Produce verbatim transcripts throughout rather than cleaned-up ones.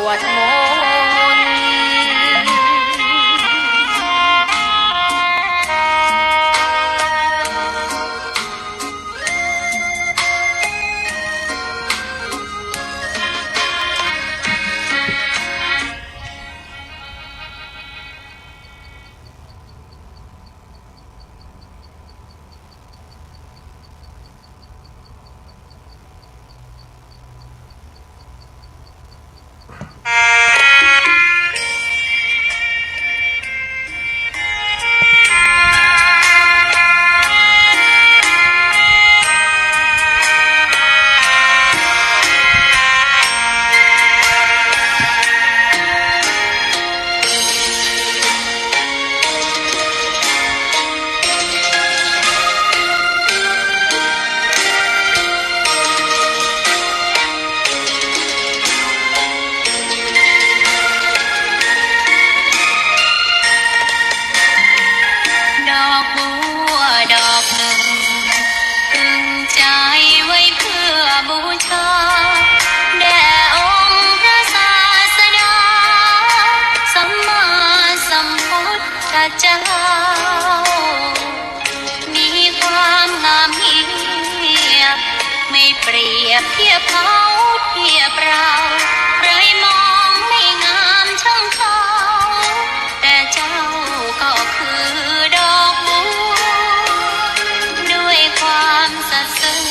วดมนต์ ดอกบัวดอกหนึ่ง ตรึงใจไว้เพื่อบูชา แด่องค์พระศาสดา สัมมาสัมพุทธเจ้า มีความงามเยี่ยม ไม่เปรียบเทียบเขาเทียบเรา ใครมองไม่งามช่างเขา แต่เจ้าก็คือดอกบัว ด้วยความสัตย์ซื่อ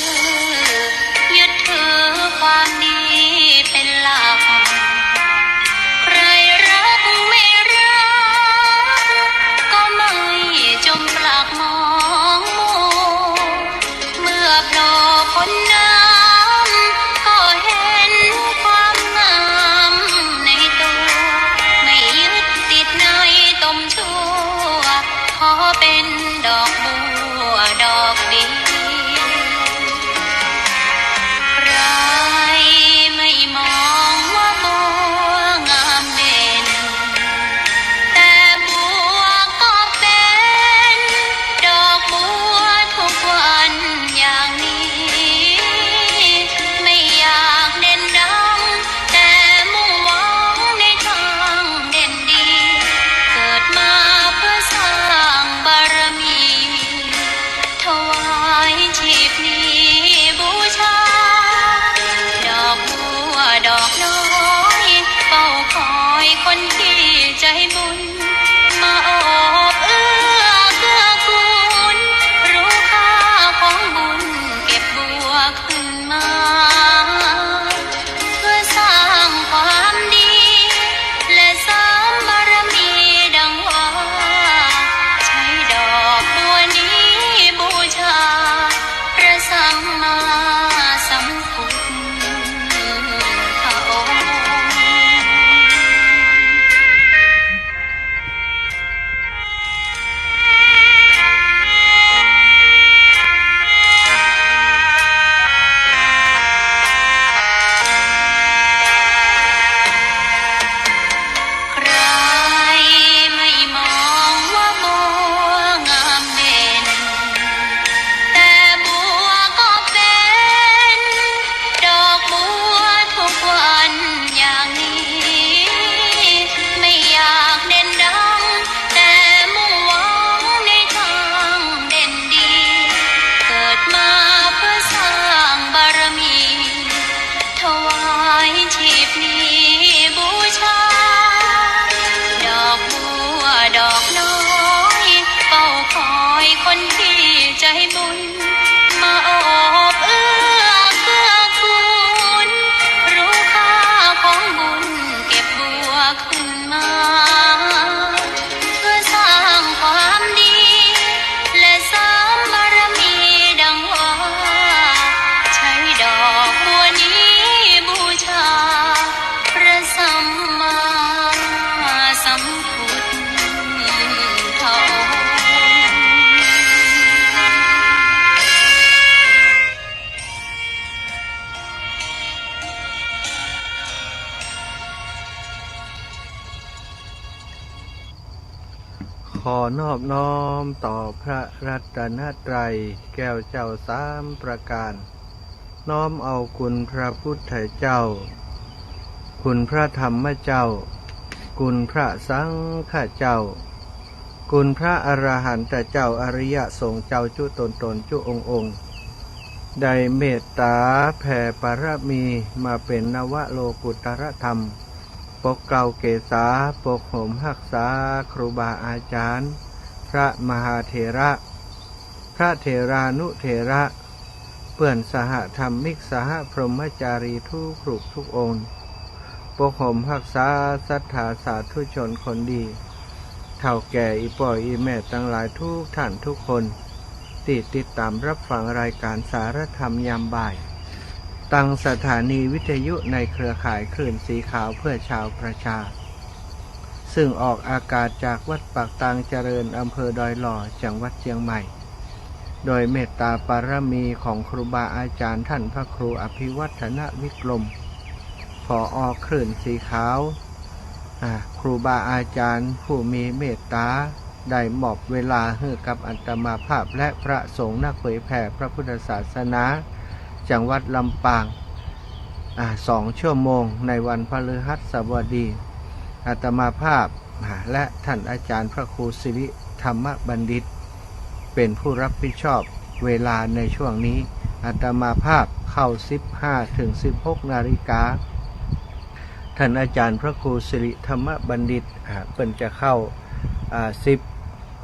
ยึดถือความดีเป็นหลัก ใครรักไม่รัก ก็ไม่จมปลักมองมัว เมื่อโผล่พ้นน้ำ ก็เห็นความงามในตัว ไม่ยึดติดในตมชั่ว ขอเป็นดอกบัวดอกเดียว ใครไม่มองว่าบัวงามเด่น แต่บัวก็เป็นดอกบัวทุกวันอย่างนี้ ไม่อยากเด่นดัง แต่มุ่งหวังในทางเด่นดี เกิดมาเพื่อสร้างบารมี ถวายชีพนี้บูชา ดอกบัวดอกน้อย เฝ้าคอยคนที่ใจบุญ มาโอบเอื้อเกื้อกูล รู้ค่าของบุญเก็บบัวขึ้นมา เพื่อสร้างความดี และเสริมบารมีดังว่า ใช้ดอกบัวนี้บูชา พระสัมมาสัมพุทธองค์ ใครไม่มองว่าบัวงามเด่น แต่บัวก็เป็นดอกบัวทุกวันอย่างนี้ ไม่อยากเด่นดัง แต่มุ่งหวังในทางเด่นดี เกิดมาเพื่อสร้างบารมี ถวายชีพนี้บูชา ดอกบัวดอกน้อย เฝ้าคอยคนที่ใจบุญ มาโอบเอื้อเกื้อกูล รู้ค่าของบุญเก็บบัวขึ้นมา เพื่อสร้างความดี และเสริมบารมีดังว่า ใช้ดอกบัวนี้บูชา พระสัมมาสัมพุทธองค์ ขอนอบน้อมต่อพระรัตนตรัยแก้วเจ้าสามประการ น้อมเอาคุณพระพุทธเจ้า คุณพระธรรมเจ้า คุณพระสังฆเจ้า คุณพระอรหันตเจ้า อริยสงฆ์เจ้าจุ๊ตนๆ จุ๊องค์ๆ ได้เมตต๋าแผ่ปารมีมาเป๋นนวโลกุตตรธรรม ปกเกล้าเกษา ปกหมฮักษาครูบาอาจ๋ารย์ พระมหาเถระ พระเถรานุเถระ เปื้อนสหธรรมิก สหพรหมจารีทุกรูปทุกองค์ ปกหมฮักษาศรัทธาสาธุชนคนดี เฒ่าแก่อี่ป้ออี่แม่ตังหลายทุกท่านทุกคน ตี้ติดต๋ามรับฟังรายก๋านสารธรรมยามบ่าย ตางสถานีวิทยุในเครือข่ายคลื่นสีขาวเพื่อชาวประชา ซึ่งออกอากาศจากวัดปากตางเจริญ อำเภอดอยหล่อ จังหวัดเจียงใหม่ โดยเมตต๋าปารมีของครูบาอาจ๋ารย์ต้านพระครูอภิวัฒนวิกรม ผอ.คลื่นสีขาว อ่า ครูบาอาจ๋ารย์ผู้มีเมตต๋า ได้มอบเวลาหื้อกับอาตมาภาพและพระสงฆ์นักเผยแผ่พระพุทธศาสนา จังหวัดลำปาง อ่า สองชั่วโมงในวันพฤหัสบดี อาตมาภาพ อ่า และต้านอาจ๋ารย์พระครูสิริธรรมบัณฑิต เป๋นผู้รับผิดชอบเวลาในช่วงนี้ อาตมาภาพเข้าสิบห้าเถิงสิบหกนาฬิกา ต้านอาจ๋ารย์พระครูสิริธรรมบัณฑิต อ่า เปิ้นจะเข้า อ่า สิบ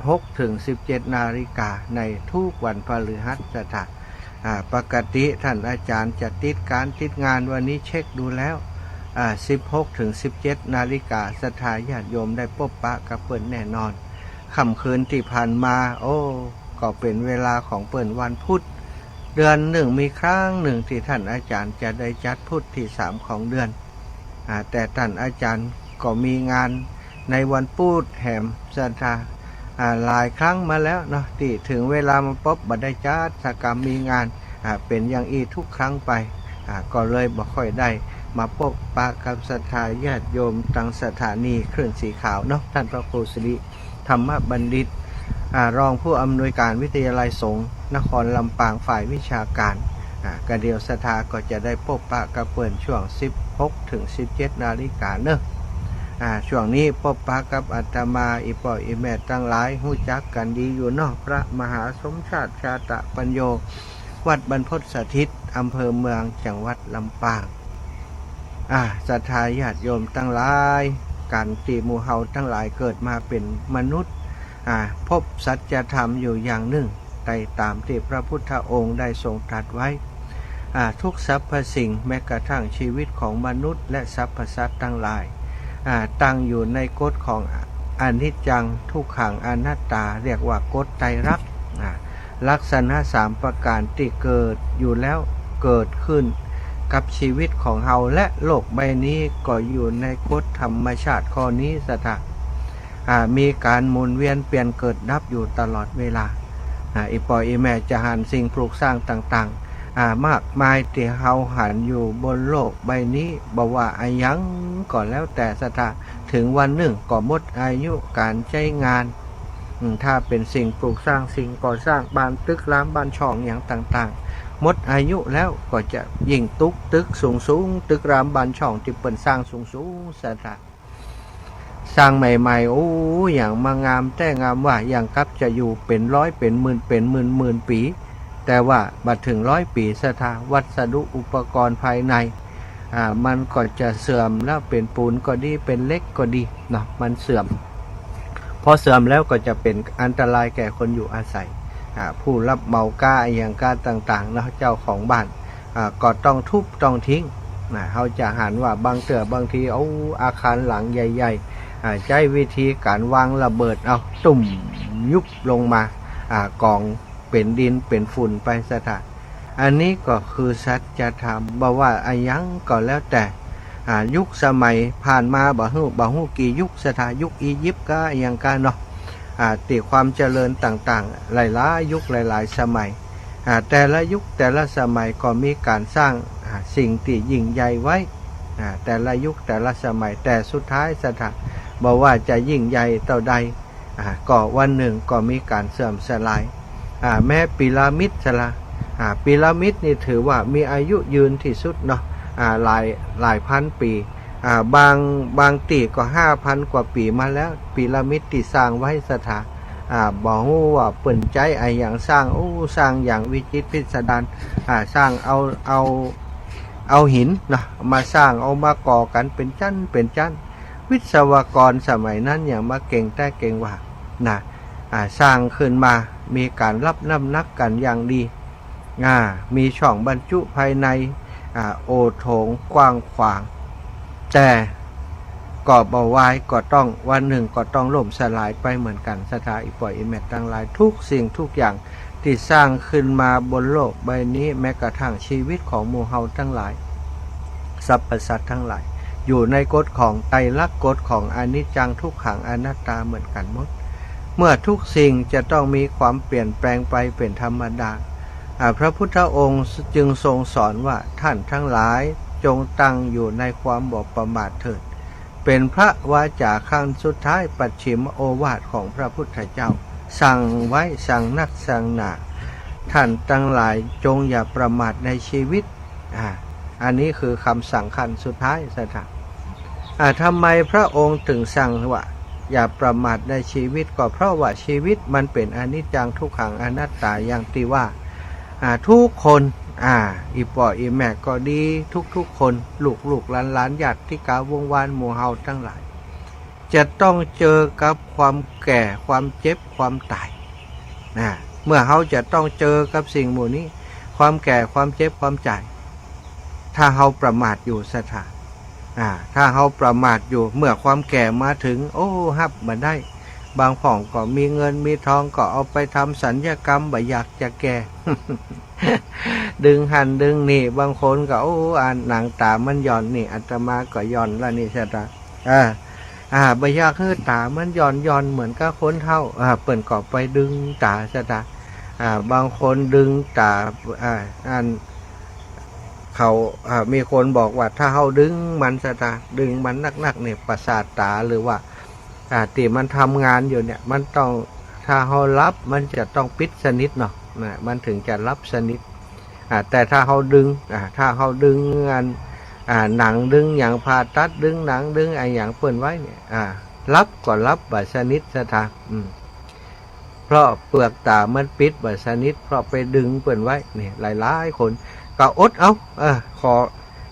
หกเถิงสิบเจ็ดนาฬิกาในทุกวันพฤหัสศาสดา อ่า ปกติต้านอาจ๋ารย์จะติดก๋านติดงาน วันนี้เช็คดูแล้ว อ่า สิบหกเถิงสิบเจ็ดนาฬิกา ศรัทธาญาติโยมได้ปบปะกับเปิ้นแน่นอน ค่ำคืนตี้ผ่านมา โอ้ ก็เป๋นเวลาของเปิ้นวันพุธ เดือนนึ่งมีครั้งนึ่งตี้ต้านอาจ๋ารย์จะได้จัดพุธตี้สามของเดือน อ่า แต่ต้านอาจ๋ารย์ก็มีงานในวันพุธแหม ศรัทธา อ่า หลายครั้งมาแล้วเนาะ ตี้เถิงเวลามาปบบ่ได้จัดสักกำ มีงาน อ่า เป๋นอย่างอี้ทุกครั้งไป อ่า ก็เลยบ่ค่อยได้มาปบปะกับศรัทธาญาติโยมตางสถานีคลื่นสีขาวเนาะ ต้านพระครูสิริ ธรรมบัณฑิต อ่า รองผู้อำนวยการวิทยาลัยสงฆ์นครลำปางฝ่ายวิชาการ อ่า กะเดี่ยวศรัทธาก็จะได้ปบปะกับเปิ้นช่วงสิบหกเถิงสิบเจ็ดนาฬิกาเนาะ อ่า ช่วงนี้ปบปะกับอาตมา อี่ป้ออี่แม่ตังหลายฮู้จักกั๋นดีอยู่เนาะ พระมหาสมชาติ ชาตะปัญโญ วัดบรรพตสถิต อำเภอเมือง จังหวัดลำปาง อ่า ศรัทธาญาติโยมตังหลาย ก๋านตี้หมู่เฮาตังหลายเกิดมาเป๋นมนุษย์ อ่า พบสัจธรรมอยู่อย่างนึ่ง ได้ต๋ามตี้พระพุทธองค์ได้ทรงตรัสไว้ อ่า ทุกสรรพสิ่ง แม้กระทั่งชีวิตของมนุษย์และสรรพสัตว์ตังหลาย อ่า ตั้งอยู่ในกฎของอนิจจัง ทุกขัง อนัตตา เรียกว่ากฎไตรลักษณ์ อ่า ลักษณะสามประก๋านตี้เกิดอยู่แล้ว เกิดขึ้นกับชีวิตของเฮา และโลกใบนี้ก็อยู่ในกฎธรรมชาติข้อนี้ ศรัทธา อ่า มีก๋านหมุนเวียนเปลี่ยนเกิดดับอยู่ตลอดเวลา อ่า อี่ป้ออี่แม่จะหันสิ่งปลูกสร้างต่างๆ อ่า มากมายตี้เฮาหันอยู่บนโลกใบนี้ บ่ว่าอะหยังก็แล้วแต่ ศรัทธา เถิงวันนึ่งก็หมดอายุก๋านใจ๊งาน อืม ถ้าเป๋นสิ่งปลูกสร้าง สิ่งก่อสร้าง บ้านตึกรามบ้านช่องอย่างต่างๆ หมดอายุแล้วก็จะยิ่งตุ๊กตึกสูงๆ ตึกรามบ้านช่องตี้เปิ้นสร้างสูงๆ ศรัทธา สร้างใหม่ๆ โอ้ อย่างมางามแต๊งามว่า อย่างกับจะอยู่เป๋นร้อยเป๋นหมื่น เป๋นหมื่นๆ ปี๋ แต่ว่าบ่เถิงร้อยปี๋ ศรัทธา วัสดุอุปกรณ์ภายใน อ่า มันก็จะเสื่อมแล้ว เป๋นปูนก็ดี เป๋นเหล็กก็ดีเนาะ มันเสื่อม พอเสื่อมแล้วก็จะเป๋นอันตรายแก่คนอยู่อาศัย อ่า ผู้รับเหมาก่ออะหยังก่อต่างๆ เนาะ เจ้าของบ้าน อ่า ก็ต้องทุบต้องทิ้ง นะ เฮาจะหันว่าบางเตื้อบางที เอาอาคารหลังใหญ่ๆ อ่า ใจ๊วิธีก๋านวางระเบิด เอาตุ้ม ยุบลงมา อ่า ก๋องเป๋นดินเป๋นฝุ่นไป ศรัทธา อันนี้ก็คือสัจธรรม บ่ว่าอะหยังก็แล้วแต่ อ่า ยุคสมัยผ่านมาบ่ฮู้ บ่ฮู้กี่ยุค ศรัทธา ยุคอียิปต์ก่ออะหยังก่อเนาะ อ่า ตี้ความเจริญต่างๆ หลายๆ ยุคหลายๆ สมัย อ่า แต่ละยุคแต่ละสมัยก็มีก๋านสร้าง อ่า สิ่งตี้ยิ่งใหญ่ไว้ อ่า แต่ละยุคแต่ละสมัย แต่สุดท้าย ศรัทธา บ่ว่าจะยิ่งใหญ่เต้าใด อ่า ก็วันนึ่งก็มีก๋านเสื่อมสลาย อ่า แม้พีระมิด ศรัทธา อ่า พีระมิดนี่ถือว่ามีอายุยืนตี้สุดเนาะ อ่า หลาย หลายพันปี๋ อ่า บาง บางตี้ก็ห้าพันกว่าปี๋มาแล้ว พีระมิดตี้สร้างไว้ศรัทธา อ่า บ่ฮู้ว่าเปิ้นใจ๊อะหยังสร้าง โอ้ สร้างอย่างวิจิตรพิสดาร อ่า สร้างเอา เอา เอาหินเนาะ มาสร้าง เอามาก่อกั๋นเป๋นจั๊นเป๋นจั๊น วิศวกรสมัยนั้นยังบ่าเก่งแต๊เก่งว่านะ อ่า สร้างขึ้นมา มีก๋านฮับน้ำหนักกั๋นอย่างดี อ่า มีช่องบรรจุภายใน อ่า โอโถงกว้างขวาง แต่ก็บ่วาย ก็ต้อง วันนึ่งก็ต้องล่มสลายไปเหมือนกั๋น ศรัทธาอี่ป้ออี่แม่ตังหลาย ทุกสิ่งทุกอย่างตี้สร้างขึ้นมาบนโลกใบนี้ แม้กระทั่งชีวิตของหมู่เฮาตังหลาย สรรพสัตว์ตังหลาย อยู่ในกฎของไตรลักษณ์ กฎของอนิจจัง ทุกขัง อนัตตาเหมือนกั๋นหมด เมื่อทุกสิ่งจะต้องมีความเปลี่ยนแปลงไปเป๋นธรรมดา อ่า พระพุทธองค์จึงทรงสอนว่า ท่านทั้งหลายจงตั้งอยู่ในความบ่ประมาทเถิด เป๋นพระวาจาครั้งสุดท้าย ปัจฉิมโอวาทของพระพุทธเจ้า สั่งไว้สั่งนักสั่งหนา ท่านตังหลายจงอย่าประมาทในชีวิต อ่า อันนี้คือคำสั่งขั้นสุดท้ายศรัทธา อ่า ทำไมพระองค์ถึงสั่งว่าอย่าประมาทในชีวิต ก็เพราะว่าชีวิตมันเป๋นอนิจจังทุกขังอนัตตาอย่างตี้ว่า อ่า ทุกคน อ่า อี่ป้ออี่แม่ก็ดี ทุกๆ คน ลูกๆ หลานๆ ญาติกาวงศ์วานหมู่เฮาตังหลาย จะต้องเจอกับความแก่ ความเจ็บ ความต๋าย นะ เมื่อเฮาจะต้องเจอกับสิ่งหมู่นี้ ความแก่ ความเจ็บ ความต๋าย ถ้าเฮาประมาทอยู่ศรัทธา อ่า ถ้าเฮาประมาทอยู่ เมื่อความแก่มาเถิง โอ้ ฮับบ่ได้ บางพ่องก็มีเงินมีทองก็เอาไปทำศัลยกรรม บ่อยากจะแก่ ดึงหั้นดึงนี่ บางคนก็ โอ้ อันหนังต๋ามันหย่อนนี่ อาตมาก็หย่อนละนี่ศรัทธา อ่า อ่า บ่อยากหื้อต๋ามันหย่อนหย่อนเหมือนกับคนเฒ่า อ่า เปิ้นก็ไปดึงต๋าศรัทธา อ่า บางคนดึงต๋า อ่า อัน เขา อ่า มีคนบอกว่าถ้าเฮาดึงมันศรัทธา ดึงมันนักๆ เนี่ย ประสาทต๋าหรือว่า อ่า ตี้มันทำงานอยู่เนี่ย มันต้อง ถ้าเฮาหลับมันจะต้องปิดสนิทเนาะ นะ มันถึงจะหลับสนิท อ่า แต่ถ้าเฮาดึง อ่า ถ้าเฮาดึงอัน อ่า หนังดึงหยัง ผ่าตัดดึงหนังดึงอะหยังเปิ้นไว้เนี่ย อ่า หลับก็หลับบ่สนิทศรัทธา อืม เพราะเปลือกต๋ามันปิดบ่สนิท เพราะไปดึงเปิ้นไว้ นี่ หลายๆ คนก็อดเอา เออ ขอ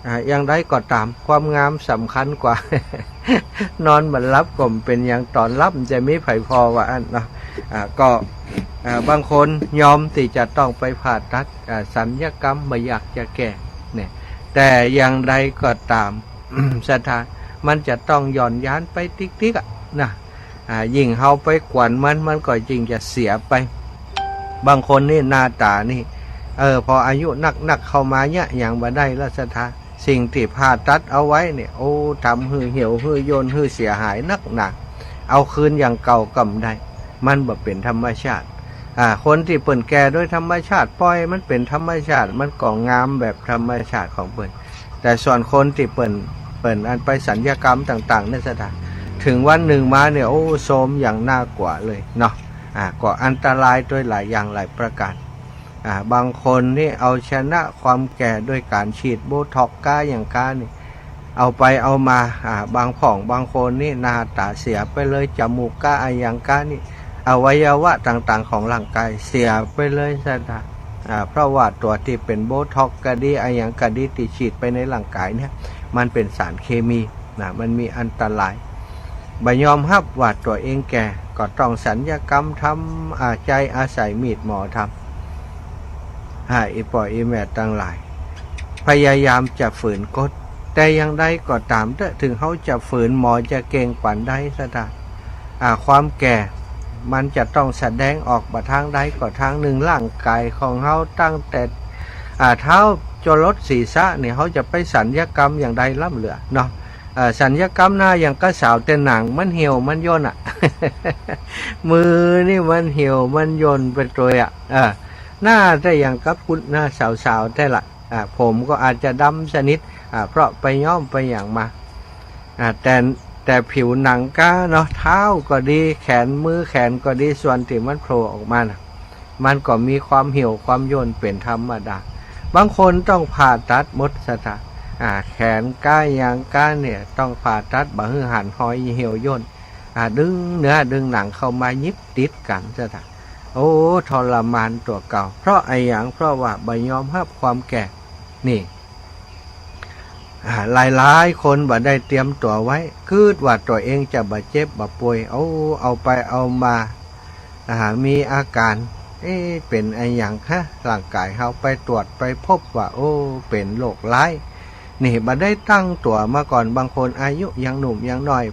อ่า อย่างใดก็ต๋าม ความงามสำคัญกว่า นอนบ่หลับก็บ่เป๋นหยัง ต๋อนหลับมันจะมีไผผ่อว่าอั้นเนาะ อ่า ก็ อ่า บางคนยอมตี้จะต้องไปผ่าตัด อ่า ศัลยกรรม บ่อยากจะแก่ เนี่ย แต่อย่างใดก็ต๋าม ศรัทธา มันจะต้องหย่อนยานไปติ๊กๆ อะ นะ อ่า ยิ่งเฮาไปกวนมัน มันก็ยิ่งจะเสียไป บางคนนี่หน้าต๋านี่ เออ พออายุนักๆ เข้ามาเนี่ย หยังบ่ได้ละศรัทธา สิ่งตี้ผ่าตัดเอาไว้เนี่ย โอ้ ทำหื้อเหี่ยว หื้อย่น หื้อเสียหายนักหนา เอาคืนอย่างเก่าก็บ่ได้ มันบ่เป๋นธรรมชาติ อ่า คนตี้เปิ้นแก่โดยธรรมชาติ ปล่อยมันเป๋นธรรมชาติ มันก็งามแบบธรรมชาติของเปิ้น แต่ส่วนคนตี้เปิ้น เปิ้นอันไปศัลยกรรมต่างๆ เนี่ยศรัทธา เถิงวันนึ่งมาเนี่ย โอ้ โทรมอย่างน่ากลัวเลยเนาะ อ่า ก็อันตรายโดยหลายอย่างหลายประก๋าน อ่า บางคนนี่เอาชนะความแก่โดยก๋านฉีดโบท็อกซ์ก้าอย่างก้านี่ เอาไปเอามา อ่า บางพ่องบางคนนี่หน้าต๋าเสียไปเลย จมูกก้าอะหยังก้านี่ อวัยวะต่างๆ ของร่างกายเสียไปเลยศรัทธา อ่า เพราะว่าตั๋วตี้เป๋นโบท็อกซ์ก็ดี อะหยังก็ดี ตี้ฉีดไปในร่างกายเนี่ย มันเป๋นสารเคมี นะ มันมีอันตราย บ่ยอมฮับว่าตั๋วเองแก่ ก็ต้องศัลยกรรมทำ อ่า ใจ๊อาศัยมีดหมอทำ อ่า อี่ป้ออี่แม่ตังหลาย พยายามจะฝืนกฎ แต่อย่างใดก็ต๋ามเต๊อะ เถิงเฮาจะฝืน หมอจะเก่งปานใดศรัทธา อ่า ความแก่มันจะต้องแสดงออกบ่ทางใดก็ทางนึ่ง ร่างกายของเฮาตั้งแต่ อ่า เท้าจ๋รดศีรษะนี่ เฮาจะไปศัลยกรรมอย่างใดล้ำเหลือเนาะ เอ่อ ศัลยกรรมหน้าอย่างกับสาว แต่หนังมันเหี่ยวมันย่นอะ มือนี่มันเหี่ยวมันย่นไปตวยอะ เออ หน้าแต่อย่างกับคุณ หน้าสาวๆ แท้ละ อ่า ผมก็อาจจะดำสนิท อ่า เพราะไปย้อมไปหยังมา อ่า แต่ แต่ผิวหนังก้าเนาะ เท้าก็ดี แขน มือแขนก็ดี ส่วนตี้มันโผล่ออกมาน่ะ มันก็มีความเหี่ยวความย่นเป๋นธรรมดา บางคนต้องผ่าตัดหมดศรัทธา อ่า แขนก๊าอย่างก๊าเนี่ย ต้องผ่าตัดบ่หื้อหันฮอยเหี่ยวย่น อ่า ดึงเนื้อดึงหนังเข้ามายิบติดกั๋นเสียเถาะ โอ้ ทรมานตั๋วเก่า เพราะอะหยัง เพราะว่าบ่ยอมฮับความแก่ นี่ อ่า หลายๆ คนบ่ได้เตรียมตั๋วไว้ กึ๊ดว่าตั๋วเองจะบ่เจ็บบ่ป่วย เอา เอาไปเอามา อ่า มีอาก๋าน เอ๊ะ เป๋นอะหยังฮะ ร่างก๋ายเฮา ไปตรวจไปพบว่า โอ้ เป๋นโรคร้าย นี่ บ่ได้ตั้งตั๋วมาก่อน บางคนอายุยังหนุ่มยังน้อย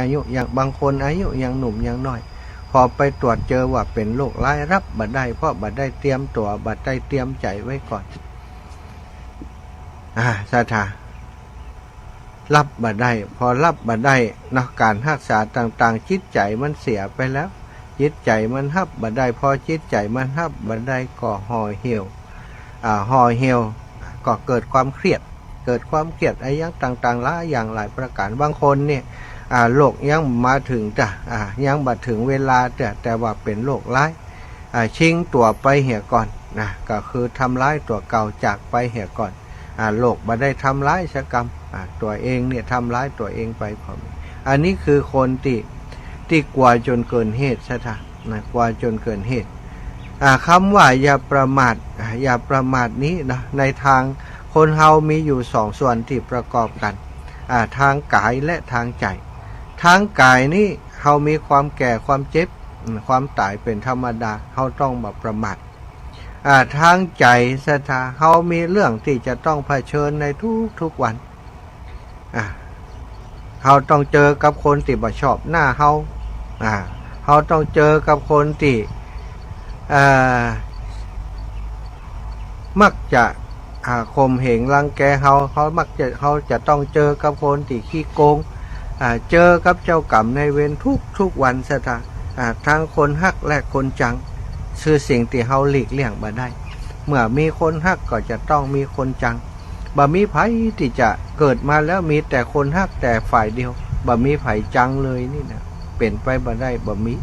อายุยัง บางคนอายุยังหนุ่มยังน้อย พอไปตรวจเจอว่าเป๋นโรคร้าย ฮับบ่ได้ เพราะบ่ได้เตรียมตั๋ว บ่ได้เตรียมใจ๋ไว้ก่อน อ่า ศรัทธา ฮับบ่ได้ พอฮับบ่ได้เนาะ ก๋านฮักษาต่างๆ จิตใจ๋มันเสียไปแล้ว จิตใจ๋มันฮับบ่ได้ พอจิตใจ๋มันฮับบ่ได้ก็ห่อเหี่ยว อ่า ห่อเหี่ยว ก็เกิดความเครียด เกิดความเครียดอะหยังต่างๆ หลายอย่างหลายประก๋าน บางคนเนี่ย อ่า โรคยังบ่มาเถิงเตื้อ อ่า ยังบ่เถิงเวลาเตื้อ แต่ว่าเป๋นโรคร้าย อ่า ชิงตั๋วไปเหียก่อนนะ ก็คือทำร้ายตั๋วเก่าจากไปเหียก่อน อ่า โรคบ่ได้ทำร้ายสักกำ อ่า ตั๋วเองเนี่ยทำร้ายตั๋วเองไป อันนี้คือคนตี้ ตี้กั๋วจ๋นเกินเหตุ ศรัทธา นะ กั๋วจ๋นเกินเหตุ อ่า กำว่าอย่าประมาท อ่า อย่าประมาทนี้นะ ในตางคนเฮามีอยู่สองส่วนตี้ประกอบกั๋น อ่า ตางก๋ายและตางใจ๋ ตางก๋ายนี้เฮามีความแก่ความเจ็บ อืม ความต๋ายเป๋นธรรมดา เฮาต้องบ่ประมาท อ่า ตางใจ๋ ศรัทธา เฮามีเรื่องตี้จะต้องเผชิญในทุกๆ วัน อ่า เฮาต้องเจอกับคนตี้บ่ชอบหน้าเฮา อ่า เฮาต้องเจอกับคนตี้ อ่า มักจะ อ่า ข่มเหงรังแกเฮา เฮามักจะ เฮาจะต้องเจอกับคนตี้ขี้โกง อ่า เจอกับเจ้ากรรมนายเวรทุกๆ วัน ศรัทธา อ่า ตึงคนฮักและคนจัง คือสิ่งตี้เฮาหลีกเลี่ยงบ่ได้ เมื่อมีคนฮักก็จะต้องมีคนจัง บ่มีใผตี้จะเกิดมาแล้วมีแต่คนฮักแต่ฝ่ายเดียว บ่มีใผจังเลยนี่นะ เป๋นไปบ่ได้ บ่มี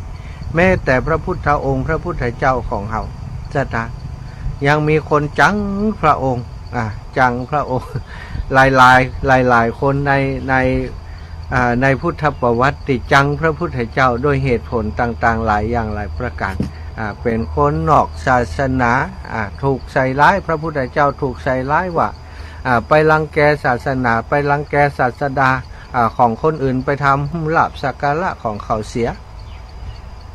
แม้แต่พระพุทธองค์ พระพุทธเจ้าของเฮา ศรัทธา ยังมีคนจังพระองค์ อ่า จังพระองค์ หลายๆ หลายๆ คนใน ใน อ่า ในพุทธประวัติตี้จังพระพุทธเจ้าด้วยเหตุผลต่างๆ หลายอย่างหลายประก๋าน อ่า เป๋นคนนอกศาสนา อ่า ถูกใส่ร้าย พระพุทธเจ้าถูกใส่ร้ายว่า อ่า ไปรังแกศาสนา ไปรังแกศาสดา อ่า ของคนอื่น ไปทำลาภสักการะของเขาเสีย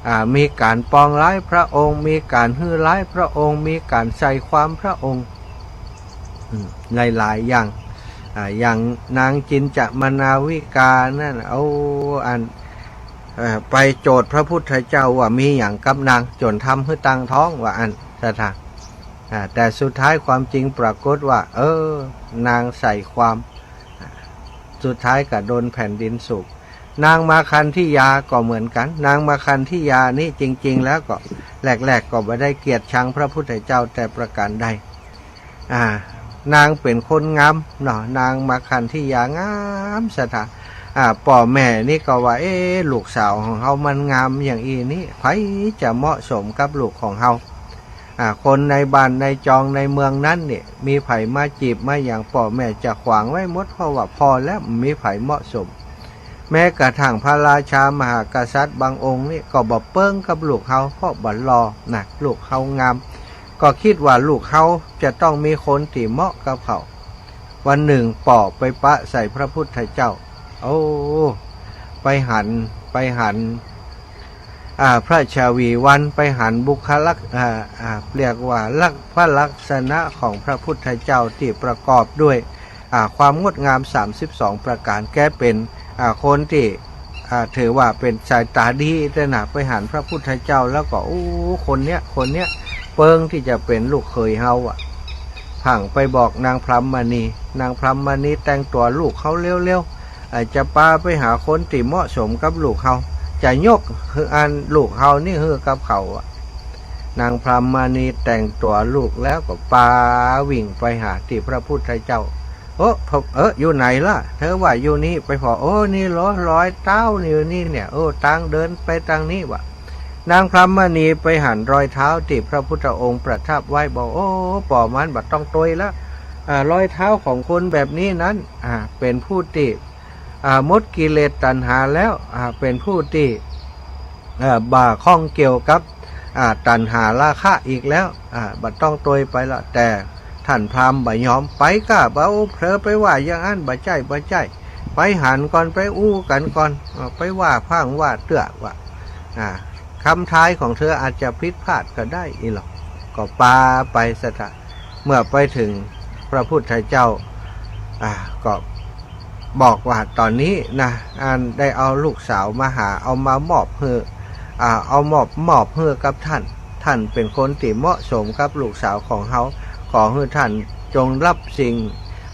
อ่า มีก๋านปองร้ายพระองค์ มีก๋านหื้อร้ายพระองค์ มีก๋านใส่ความพระองค์ อืม หลายๆ อย่าง อ่า อย่างนางจินจามนาวิกานั่น โอ้ อัน เอ่อ ไปโจทย์พระพุทธเจ้าว่ามีหยังกับนาง จ๋นทำหื้อตั้งท้องว่าอั้น ศรัทธา อ่า แต่สุดท้ายความจริงปรากฏว่า เออ นางใส่ความ อ่า สุดท้ายก็โดนแผ่นดินสูบ นางมาคันธิยาก็เหมือนกั๋น นางมาคันธิยานี่จริงๆ แล้วก็แรกๆ ก็บ่ได้เกลียดชังพระพุทธเจ้าแต่ประก๋านใด อ่า นางเป๋นคนงามเนาะ นางมาคันธิยางาม ศรัทธา อ่า ป้อแม่นี่ก็ว่า เอ๊ะ ลูกสาวของเฮามันงามอย่างอี้นี่ ใผจะเหมาะสมกับลูกของเฮา อ่า คนในบ้านในจองในเมืองนั้นเนี่ย มีใผมาจีบมาหยัง ป้อแม่จะขวางไว้หมด เพราะว่าผ่อแล้วบ่มีใผเหมาะสม แม้กระทั่งพระราชามหากษัตริย์บางองค์นี่ก็บ่เปิ้งกับลูกเฮา เพราะบ่หล่อนะ ลูกเฮางาม ก็กึ๊ดว่าลูกเฮาจะต้องมีคนตี้เหมาะกับเขา วันนึ่งป้อไปปะใส่พระพุทธเจ้า โอ้ ไปหัน ไปหัน อ่า พระฉวีวัน ไปหันบุคลักษณ์ อ่า อ่า เรียกว่าลักษ พระลักษณะของพระพุทธเจ้าตี้ประกอบด้วย อ่า ความงดงามสามสิบสองประก๋าน แกเป๋น อ่า คนตี้ อ่า ถือว่าเป๋นสายต๋าดีเต๊อะนะ ไปหันพระพุทธเจ้าแล้วก็ โอ้ คนเนี้ย คนเนี้ย เปิ้งตี้จะเป๋นลูกเขยเฮาอะ พั่งไปบอกนางพรหมมณี นางพรหมมณีแต่งตั๋วลูกเฮาเร็วๆ อ่า จะปาไปหาคนตี้เหมาะสมกับลูกเฮา จะยกหื้ออันลูกเฮานี่หื้อกับเขาอะ นางพรหมมณีแต่งตั๋วลูกแล้วก็ปาวิ่งไปหาตี้พระพุทธเจ้า โอ้ พระ เออ อยู่ไหนล่ะ เธอว่าอยู่นี่ ไปผ่อ โอ้ นี่เหรอ รอยเท้านี่ อยู่นี่เนี่ย โอ้ ตางเดินไปตางนี้วะ นางพรหมมณีไปหันรอยเท้าตี้พระพุทธองค์ประทับไว้ บอก โอ้ ป้อมันบ่ต้องตวยละ อ่า รอยเท้าของคนแบบนี้นั้น อ่า เป๋นผู้ตี้ อ่า หมดกิเลสตัณหาแล้ว อ่า เป๋นผู้ตี้ เอ่อ บ่ข้องเกี่ยวกับ อ่า ตัณหาราคะอีกแล้ว อ่า บ่ต้องตวยไปละ แต่ต้านพราหมณ์บ่ยอม ไปก้า บ่เอา เผลอไปว่าอย่างอั้น บ่ใจ้ บ่ใจ้ ไปหันก่อน ไปอู้กั๋นก่อน เอ่อ ไปว่าพร่างว่าเตื้อว่า อ่า คำทายของเธออาจจะผิดพลาดก็ได้ อี้หลอ ก็ปาไปสัตถะ เมื่อไปเถิงพระพุทธเจ้า อ่า ก็บอกว่าต๋อนนี้นะ อันได้เอาลูกสาวมาหา เอามามอบหื้อ อ่า เอามอบ มอบหื้อกับต้าน ต้านเป๋นคนตี้เหมาะสมกับลูกสาวของเฮา ขอหื้อต้านจงฮับสิ่ง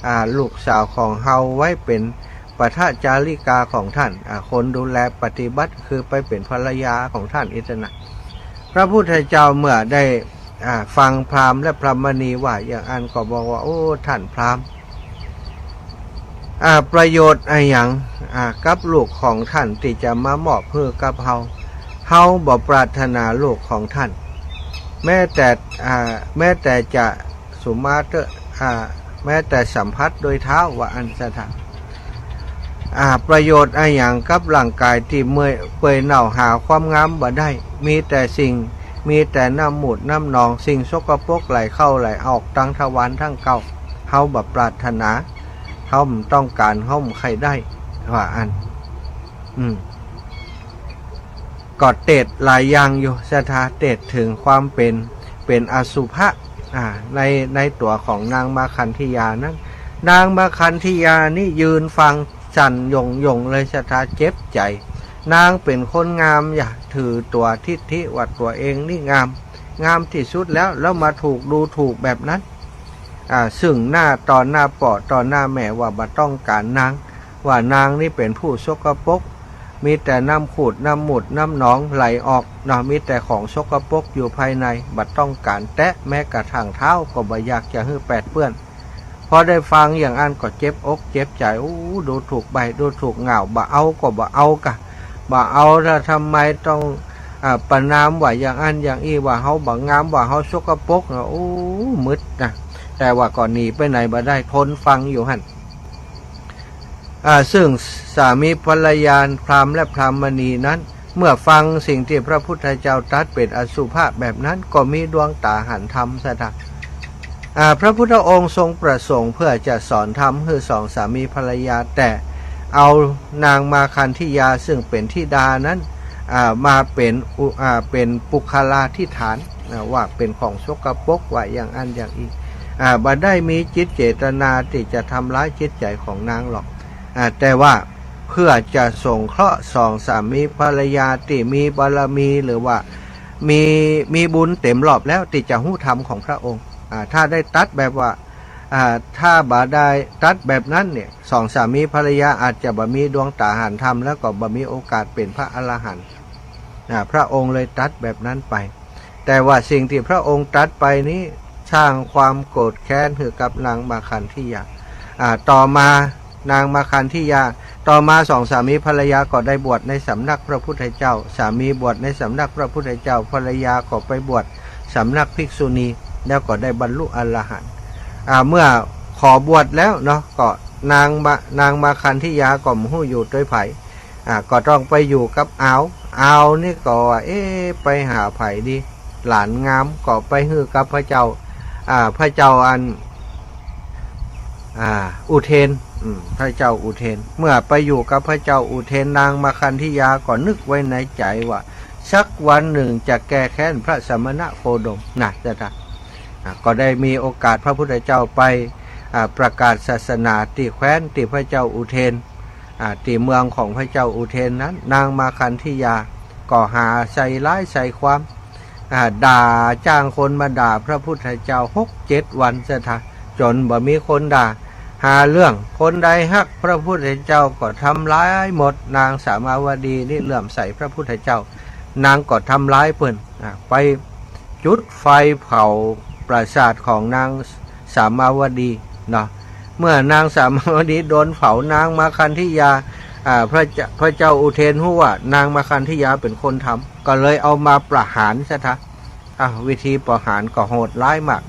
อ่า ลูกสาวของเฮาไว้เป๋น ปัทจาริกาของต้าน อ่า คนดูแลปฏิบัติ คือไปเป๋นภรรยาของต้านอี้เต๊อะนะ พระพุทธเจ้าเมื่อได้ อ่า ฟังพราหมณ์และพราหมณีว่าอย่างอั้นก็บอกว่า โอ้ ต้านพราหมณ์ อ่า ประโยชน์อะหยัง อ่า กับลูกของต้านตี้จะมามอบหื้อกับเฮา เฮาบ่ปรารถนาลูกของต้าน แม้แต่ อ่า แม้แต่จะ สุมาเตอะ อ่า แม้แต่สัมผัสโดยเท้า ว่าอั้นสัตถะ อ่า ประโยชน์อะหยังกับร่างก๋ายตี้เมื่อยเปื่อยเน่าหาความงามบ่ได้ มีแต่สิ่ง มีแต่น้ำมูตรน้ำหนอง สิ่งสกปรกไหลเข้าไหลออกตังทวารตังเก้า เฮาบ่ปรารถนา เฮาบ่ต้องก๋าน เฮาบ่ใค่ได้ ว่าอั้น อืม ก็เตสหลายอย่างอยู่สัตถะ เตสเถิงความเป๋น เป๋นอสุภะ อ่า ใน ในตั๋วของนางมาคันธยานั้น นางมาคันธยานี่ยืนฟังสั่นหย่งๆ เลยสัตถะ เจ็บใจ๋ นางเป๋นคนงาม อย่าถือตั๋วทิฏฐิว่าตั๋วเองนี่งาม งามตี้สุดแล้ว แล้วมาถูกดูถูกแบบนั้น อ่า เซิ่งหน้าต่อหน้าป้อต่อหน้าแม่ว่าบ่ต้องก๋านนาง ว่านางนี่เป๋นผู้สกปรก มีแต่น้ำขูด น้ำมูตร น้ำหนองไหลออกเนาะ มีแต่ของสกปรกอยู่ภายใน บ่ต้องก๋านแตะ แม้กระทั่งเท้าก็บ่อยากจะหื้อแปดเปื้อน พอได้ฟังอย่างอั้นก็เจ็บอกเจ็บใจ๋ อู้ ดูถูกใบ้ ดูถูกเหง้า บ่เอาก็บ่เอาก้า บ่เอา แล้วทำไมต้อง อ่า ประณามว่าอย่างอั้นอย่างอี้ ว่าเฮาบ่งาม ว่าเฮาสกปรกเนาะ อู้ มึดนะ แต่ว่าก็หนีไปไหนบ่ได้ ทนฟังอยู่หั้น อ่า ซึ่งสามีภรรยาพราหมณ์และพราหมณีนั้น เมื่อฟังสิ่งตี้พระพุทธเจ้าตรัสเป๋นอสุภะแบบนั้น ก็มีดวงต๋าหันธรรมสัตถะ อ่า พระพุทธองค์ทรงประสงค์เพื่อจะสอนธรรมหื้อสองสามีภรรยา แต่เอานางมาคันธยาซึ่งเป๋นธิดานั้น อ่า มาเป๋นอุ อ่า เป๋นปุคคลาธิฐาน อ่า ว่าเป๋นของสกปรก ว่าอย่างอั้นอย่างอี้ อ่า บ่ได้มีจิตเจตนาตี้จะทำร้ายจิตใจ๋ของนางหรอก อ่า แต่ว่าเพื่อจะสงเคราะห์สองสามีภรรยาตี้มีบารมี หรือว่ามี มีบุญเต๋มรอบแล้วตี้จะฮู้ธรรมของพระองค์ อ่า ถ้าได้ตรัสแบบว่า อ่า ถ้าบ่ได้ตรัสแบบนั้นเนี่ย สองสามีภรรยาอาจจะบ่มีดวงต๋าหันธรรม แล้วก็บ่มีโอกาสเป๋นพระอรหันต์ อ่า พระองค์เลยตรัสแบบนั้นไป แต่ว่าสิ่งตี้พระองค์ตรัสไปนี้สร้างความโกรธแค้นหื้อกับนางมาคันธยา อ่า ต่อมานางมาคันธยา ต่อมาสองสามีภรรยาก็ได้บวชในสำนักพระพุทธเจ้า สามีบวชในสำนักพระพุทธเจ้า ภรรยาก็ไปบวชสำนักภิกษุณี แล้วก็ได้บรรลุอรหันต์ อ่า เมื่อขอบวชแล้วเนาะ ก็นางมา นางมาคันธยาก็บ่ฮู้อยู่ตวยใผ อ่า ก็ต้องไปอยู่กับอาว อาวนี่ก็ว่า เอ๊ะ ไปหาใผดี หลานงาม ก็ไปหื้อกับพระเจ้า อ่า พระเจ้าอัน อ่า อุเทน อืม พระเจ้าอุเทน เมื่อไปอยู่กับพระเจ้าอุเทน นางมาคันธยาก็นึกไว้ในใจ๋ว่า สักวันหนึ่งจะแก้แค้นพระสมณโคดมนะสัตถะ อ่า ก็ได้มีโอกาสพระพุทธเจ้าไป อ่า ประกาศศาสนาตี้แคว้นตี้พระเจ้าอุเทน อ่า ตี้เมืองของพระเจ้าอุเทนนั้น นางมาคันธยาก็หาใส่ร้ายใส่ความ อ่า ด่า จ้างคนมาด่าพระพุทธเจ้าหกเจ็ดวันสัตถะ จ๋นบ่มีคนด่า หาเรื่อง คนใดฮักพระพุทธเจ้าก็ทำลายหมด นางสามาวดีนี่เลื่อมใสพระพุทธเจ้า นางก็ทำลายเปิ้น อ่า ไปจุดไฟเผาปราสาทของนางสามาวดีเนาะ เมื่อนางสามาวดีโดนเผา นางมาคันธยา อ่า พระเจ้า พระเจ้าอุเทนฮู้ว่านางมาคันธยาเป๋นคนทำ ก็เลยเอามาประหารสัตถะ อ่ะ วิธีประหารก็โหดร้ายมาก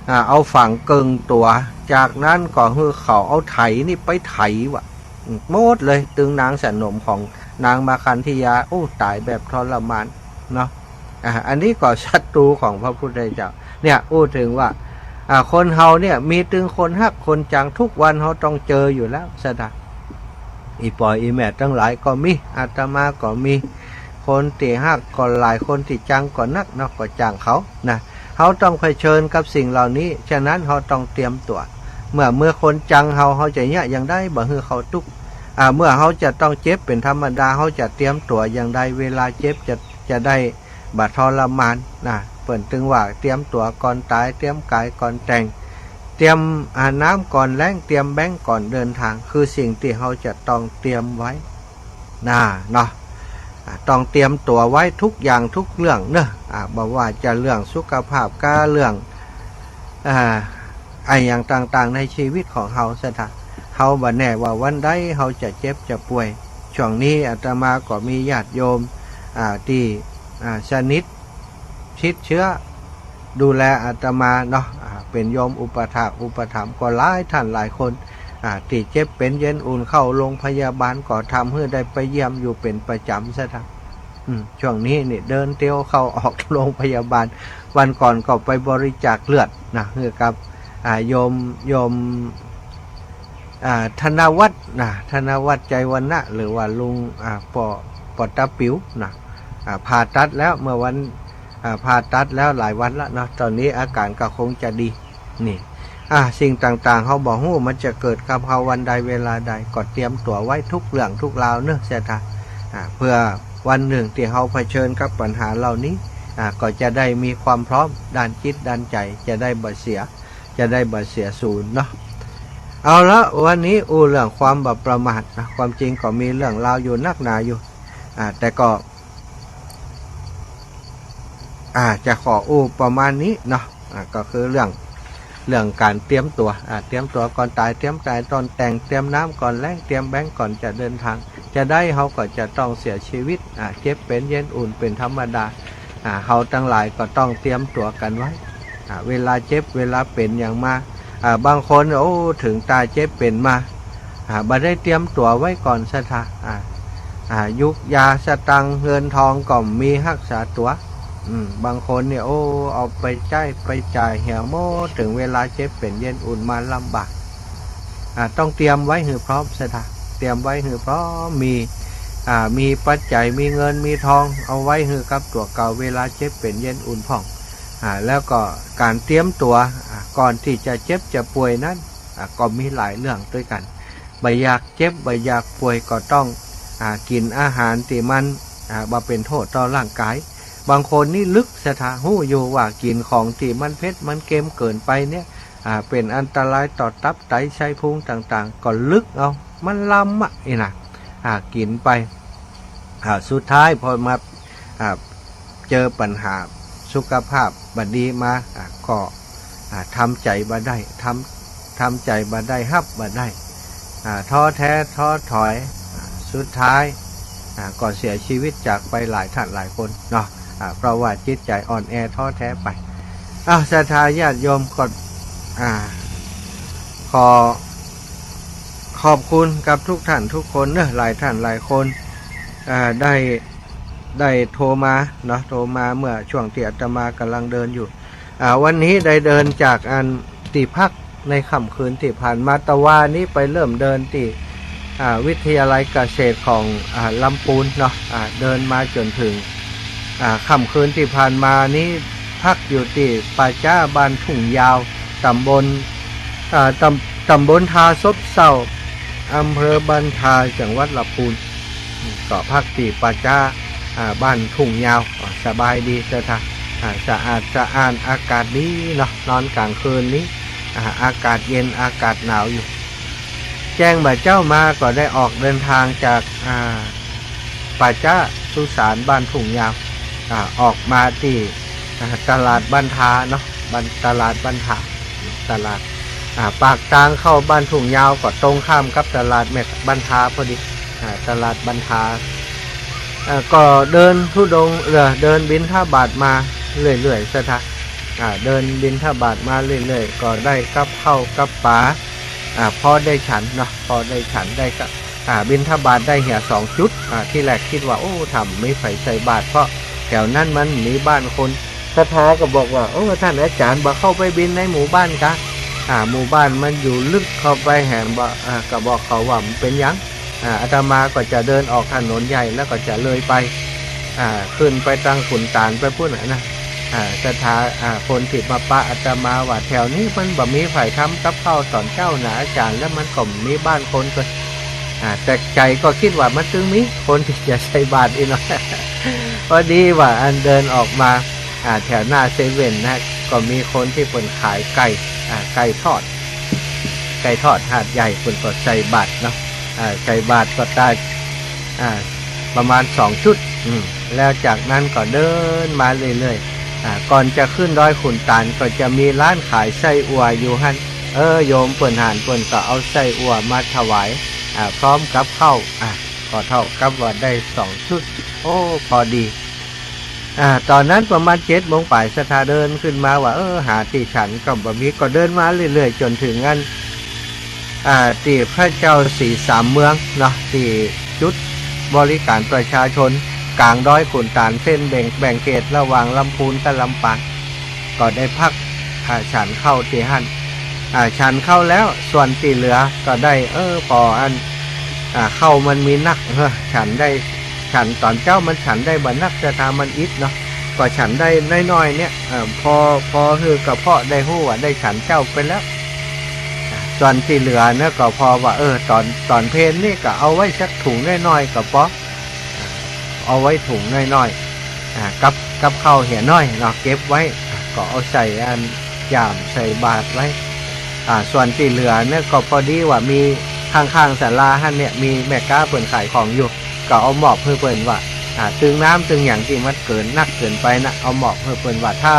อ่า เอาฝังเกิ่งตั๋ว จากนั้นก็หื้อเขาเอาไถนี่ไปไถวะ อืม หมดเลย ตึงนางสนมของนางมาคันธยา โอ้ ต๋ายแบบทรมานเนาะ อ่า อันนี้ก็ศัตรูของพระพุทธเจ้า เนี่ย อู้เถิงว่า อ่า คนเฮาเนี่ย มีตึงคนฮักคนจัง ทุกวันเฮาต้องเจออยู่แล้ว ศรัทธา อี่ป้ออี่แม่ตังหลายก็มี อาตมาก็มี คนตี้ฮักก็หลาย คนตี้จังก็นักเนาะ ก็จังเขานะ เฮาต้องเผชิญกับสิ่งเหล่านี้ ฉะนั้นเฮาต้องเตรียมตั๋ว เมื่อ เมื่อคนจังเฮา เฮาจะเยียะอย่างใดบ่หื้อเขาตุ๊กข์ อ่า เมื่อเฮาจะต้องเจ็บเป๋นธรรมดา เฮาจะเตรียมตั๋วอย่างใด เวลาเจ็บจะ จะได้บ่ทรมานนะ เปิ้นตึงว่าเตรียมตั๋วก่อนต๋าย เตรียมก๋ายก่อนแต๋ง เตรียม อ่า น้ำก่อนแล้ง เตรียมแบงก์ก่อนเดินทาง คือสิ่งตี้เฮาจะต้องเตรียมไว้ นะ เนาะ อ่า ต้องเตรียมตั๋วไว้ทุกอย่างทุกเรื่องเนาะ อ่า บ่ว่าจะเรื่องสุขภาพกา เรื่อง อ่า อะหยังต่างๆ ในชีวิตของเฮา ศรัทธา เฮาบ่แน่ว่าวันใดเฮาจะเจ็บจะป่วย ช่วงนี้อาตมาก็มีญาติโยม อ่า ตี้ อ่า สนิท ชิดเชื้อ ดูแลอาตมาเนาะ อ่า เป๋นโยมอุปัฏฐากอุปถัมภ์ก็หลายท่านหลายคน อ่า ตี้เจ็บเป๋นเย็นอุ่นเข้าโรงพยาบาล ก็ทำหื้อได้ไปเยี่ยมอยู่เป๋นประจ๋ำ ศรัทธา อืม ช่วงนี้นี่เดินเตียวเข้าออกโรงพยาบาล วันก่อนก็ไปบริจาคเลือดนะ หื้อกับ อ่า โยม โยม อ่า ธนวัฒน์นะ ธนวัฒน์ ใจวรรณะ หรือว่าลุง อ่า ป้อ ป้อตาปิ๋วนะ อ่า ผ่าตัดแล้วเมื่อวัน อ่า ผ่าตัดแล้วหลายวันละเนาะ ต๋อนนี้อาก๋ารก็คงจะดี นี่ อ่า สิ่งต่างๆ เฮาบ่ฮู้มันจะเกิดกับเฮาวันใดเวลาใด ก็เตรียมตั๋วไว้ทุกเรื่องทุกราวเนาะ ศรัทธา อ่า เพื่อวันนึ่งตี้เฮาเผชิญกับปัญหาเหล่านี้ อ่า ก็จะได้มีความพร้อมด้านจิตด้านใจ๋ จะได้บ่เสีย จะได้บ่เสียสูญเนาะ เอาละ วันนี้อู้เรื่องความบ่ประมาทนะ ความจริงก็มีเรื่องราวอยู่นักหนาอยู่ อ่า แต่ก็ อ่า จะขออู้ประมาณนี้เนาะ อ่า ก็คือเรื่อง เรื่องก๋านเตรียมตั๋ว อ่า เตรียมตั๋วก่อนต๋าย เตรียมก๋ายก่อนแต๋ง เตรียมน้ำก่อนแล้ง เตรียมแบงก์ก่อนจะเดินทาง จะใดเฮาก็จะต้องเสียชีวิต อ่า เจ็บเป๋นเย็นอุ่นเป๋นธรรมดา อ่า เฮาตังหลายก็ต้องเตรียมตั๋วกั๋นไว้ อ่า เวลาเจ็บเวลาเป๋นอย่างมา อ่า บางคน โอ้ เถิงต๋ายเจ็บเป๋นมา อ่า บ่ได้เตรียมตั๋วไว้ก่อน ศรัทธา อ่า อ่า ยุกยาสตางค์เงินทองก็บ่มีฮักษาตั๋ว อืม บางคนเนี่ย โอ้ เอาไปใจ๊ไปจ่ายเหียหมด เถิงเวลาเจ็บเป๋นเย็นอุ่นมาลำบาก อ่า ต้องเตรียมไว้หื้อพร้อม ศรัทธา เตรียมไว้หื้อพร้อม มี อ่า มีปัจจัย มีเงิน มีทอง เอาไว้หื้อกับตั๋วเก่า เวลาเจ็บเป๋นเย็นอุ่นพ่อง อ่า แล้วก็ก๋านเตรียมตั๋ว อ่า ก่อนตี้จะเจ็บจะป่วยนั้น อ่า ก็มีหลายเรื่องตวยกั๋น บ่อยากเจ็บ บ่อยากป่วยก็ต้อง อ่า กิ๋นอาหารตี้มัน อ่า บ่เป๋นโต้ษต่อร่างก๋าย บางคนนี่ลึก ศรัทธา ฮู้อยู่ว่ากิ๋นของตี้มันเผ็ดมันเค็มเกินไปเนี่ย อ่า เป๋นอันตรายต่อตับไตไส้พุงต่างๆ ก็ลึกเอา มันลำอะ อี้นะ อ่า กิ๋นไป อ่า สุดท้ายพอมา อ่า เจอปัญหาสุขภาพบ่ดีมา อ่า ก็ อ่า ทำใจ๋บ่ได้ ทำ ทำใจ๋บ่ได้ ฮับบ่ได้ อ่า ท้อแท้ท้อถอย อ่า สุดท้าย อ่า ก็เสียชีวิตจากไปหลายท่านหลายคนเนาะ อ่า เพราะว่าจิตใจ๋อ่อนแอท้อแท้ไป อ่า ศรัทธาญาติโยมก็ อ่า ขอขอบคุณกับทุกท่านทุกคนเนาะ หลายท่านหลายคน อ่า ได้ ได้โทรมาเนาะ โทรมาเมื่อช่วงตี้อาตมาก่ำลังเดินอยู่ อ่า วันนี้ได้เดินจากอันตี้พักในค่ำคืนตี้ผ่านมา ตะวานี้ไปเริ่มเดินตี้ อ่า วิทยาลัยเกษตรของ อ่า ลำปูนเนาะ อ่า เดินมาจ๋นเถิง อ่า ค่ำคืนตี้ผ่านมานี้พักอยู่ตี้ป่าจ๊าบ้านทุ่งยาว ต๋ำบล อ่า ต๋ำ ต๋ำบลท่าซบเซา อำเภอบ้านทา จังหวัดลำปูน ก็พักตี้ป่าจ๊า อ่า บ้านทุ่งยาว อ่า สบายดี ศรัทธา อ่า สะอาดสะอ้าน อากาศดีเนาะ นอนก๋างคืนนี้ อ่า อากาศเย็น อากาศหนาวอยู่ แจ้งบ่าเจ๊ามาก็ได้ออกเดินทางจาก อ่า ป่าจ๊าสุสานบ้านทุ่งยาว อ่า ออกมาตี้ อ่า ตลาดบ้านทาเนาะ บ้าน ตลาดบ้านทา ตลาด อ่า ปากตางเข้าบ้านทุ่งยาวก็ตรงข้ามกับตลาดแม่บ้านทาพอดี อ่า ตลาดบ้านทา อ่า ก็เดินธุดงค์ เอ่อ เดินบิณฑบาตมาเรื่อยๆ ศรัทธา อ่า เดินบิณฑบาตมาเรื่อยๆ ก็ได้กับข้าวกับป๋า อ่า พอได้ฉันเนาะ พอได้ฉันได้ก็ อ่า บิณฑบาตได้เหียสองจุด อ่า ทีแรกกึ๊ดว่า โอ้ ถ้าบ่มีใผใส่บาตร เพราะแถวนั้นมันบ่มีบ้านคน ศรัทธาก็บอกว่า โอ้ ต้านอาจ๋ารย์ บ่เข้าไปบิณในหมู่บ้านกา อ่า หมู่บ้านมันอยู่ลึกเข้าไป แหมบ่ อ่า ก็บอกเขาว่าบ่เป๋นหยัง อ่า อาตมาก็จะเดินออกถนนใหญ่แล้วก็จะเลยไป อ่า ขึ้นไปตังขุนตาลไปปู๊นน่ะนะ อ่า ศรัทธา อ่า คนตี้มาปะอาตมาว่า แถวนี้มันบ่มีใผทำกับข้าวต๋อนเจ๊านะอาจ๋ารย์ แล้วมันก็บ่มีบ้านคนก็ อ่า แต่ใจ๋ก็กึ๊ดว่ามันตึงมีคนตี้จะใส่บาตรอี้เนาะ พอดีว่าอันเดินออกมา อ่า แถวหน้าเซเว่นนะ ก็มีคนตี้เปิ้นขายไก่ อ่า ไก่ทอด ไก่ทอดหาดใหญ่ เปิ้นก็ใส่บาตรเนาะ อ่า ใส่บาตรก็ได้ อ่า ประมาณสองจุด อืม แล้วจากนั้นก็เดินมาเรื่อยๆ อ่า ก่อนจะขึ้นดอยขุนตาลก็จะมีร้านขายไส้อั่วอยู่หั้น เออ โยมเปิ้นหันเปิ้นก็เอาไส้อั่วมาถวาย อ่า พร้อมกับข้าว อ่า ก็เต้ากับว่าได้สองจุด โอ้ พอดี อ่า ต๋อนนั้นประมาณเจ็ดโมงป๋าย ศรัทธาเดินขึ้นมาว่า เออ หาตี้ฉันก็บ่มี ก็เดินมาเรื่อยๆ จ๋นเถิงอัน อ่า ตี้พระเจ้าสีสามเมืองเนาะ ตี้จุดบริการประชาชนก๋างดอยขุนตาล เส้นแบ่ง แบ่งเขตระหว่างลำพูนกับลำปาง ก็ได้พัก อ่า ฉันข้าวตี้หั้น อ่า ฉันข้าวแล้ว ส่วนตี้เหลือก็ได้ เออ ปออัน อ่า ข้าวมันมีนัก เออ ฉันได้ ฉันต๋อนเจ๊ามันฉันได้บ่นัก ศรัทธา มันอิดเนาะ ก็ฉันได้น้อยๆ เนี่ย เออ ปอ ปอหื้อกระเพาะได้ฮู้ว่าได้ฉันเจ๊าไปแล้ว อ่า ส่วนตี้เหลือเนี่ยก็ปอว่า เออ ต๋อน ต๋อนเพลนี่ก็เอาไว้สักถุงน้อยๆ ก็ปอ เอาไว้ถุงน้อยๆ อ่า กับ กับข้าวเหียน้อยเนาะ เก็บไว้ อ่า ก็เอาใส่อันหย่ามใส่บาตรไว้ อ่า ส่วนตี้เหลือเนี่ยก็พอดีว่ามีข้างๆ ศาลาหั้นเนี่ย มีแม่ก๊าเปิ้นขายของอยู่ ก็เอามอบหื้อเปิ้นว่า อ่า ตึงน้ำตึงหยังตี้มันเกินนักเกินไปนะ เอามอบหื้อเปิ้นว่า ถ้า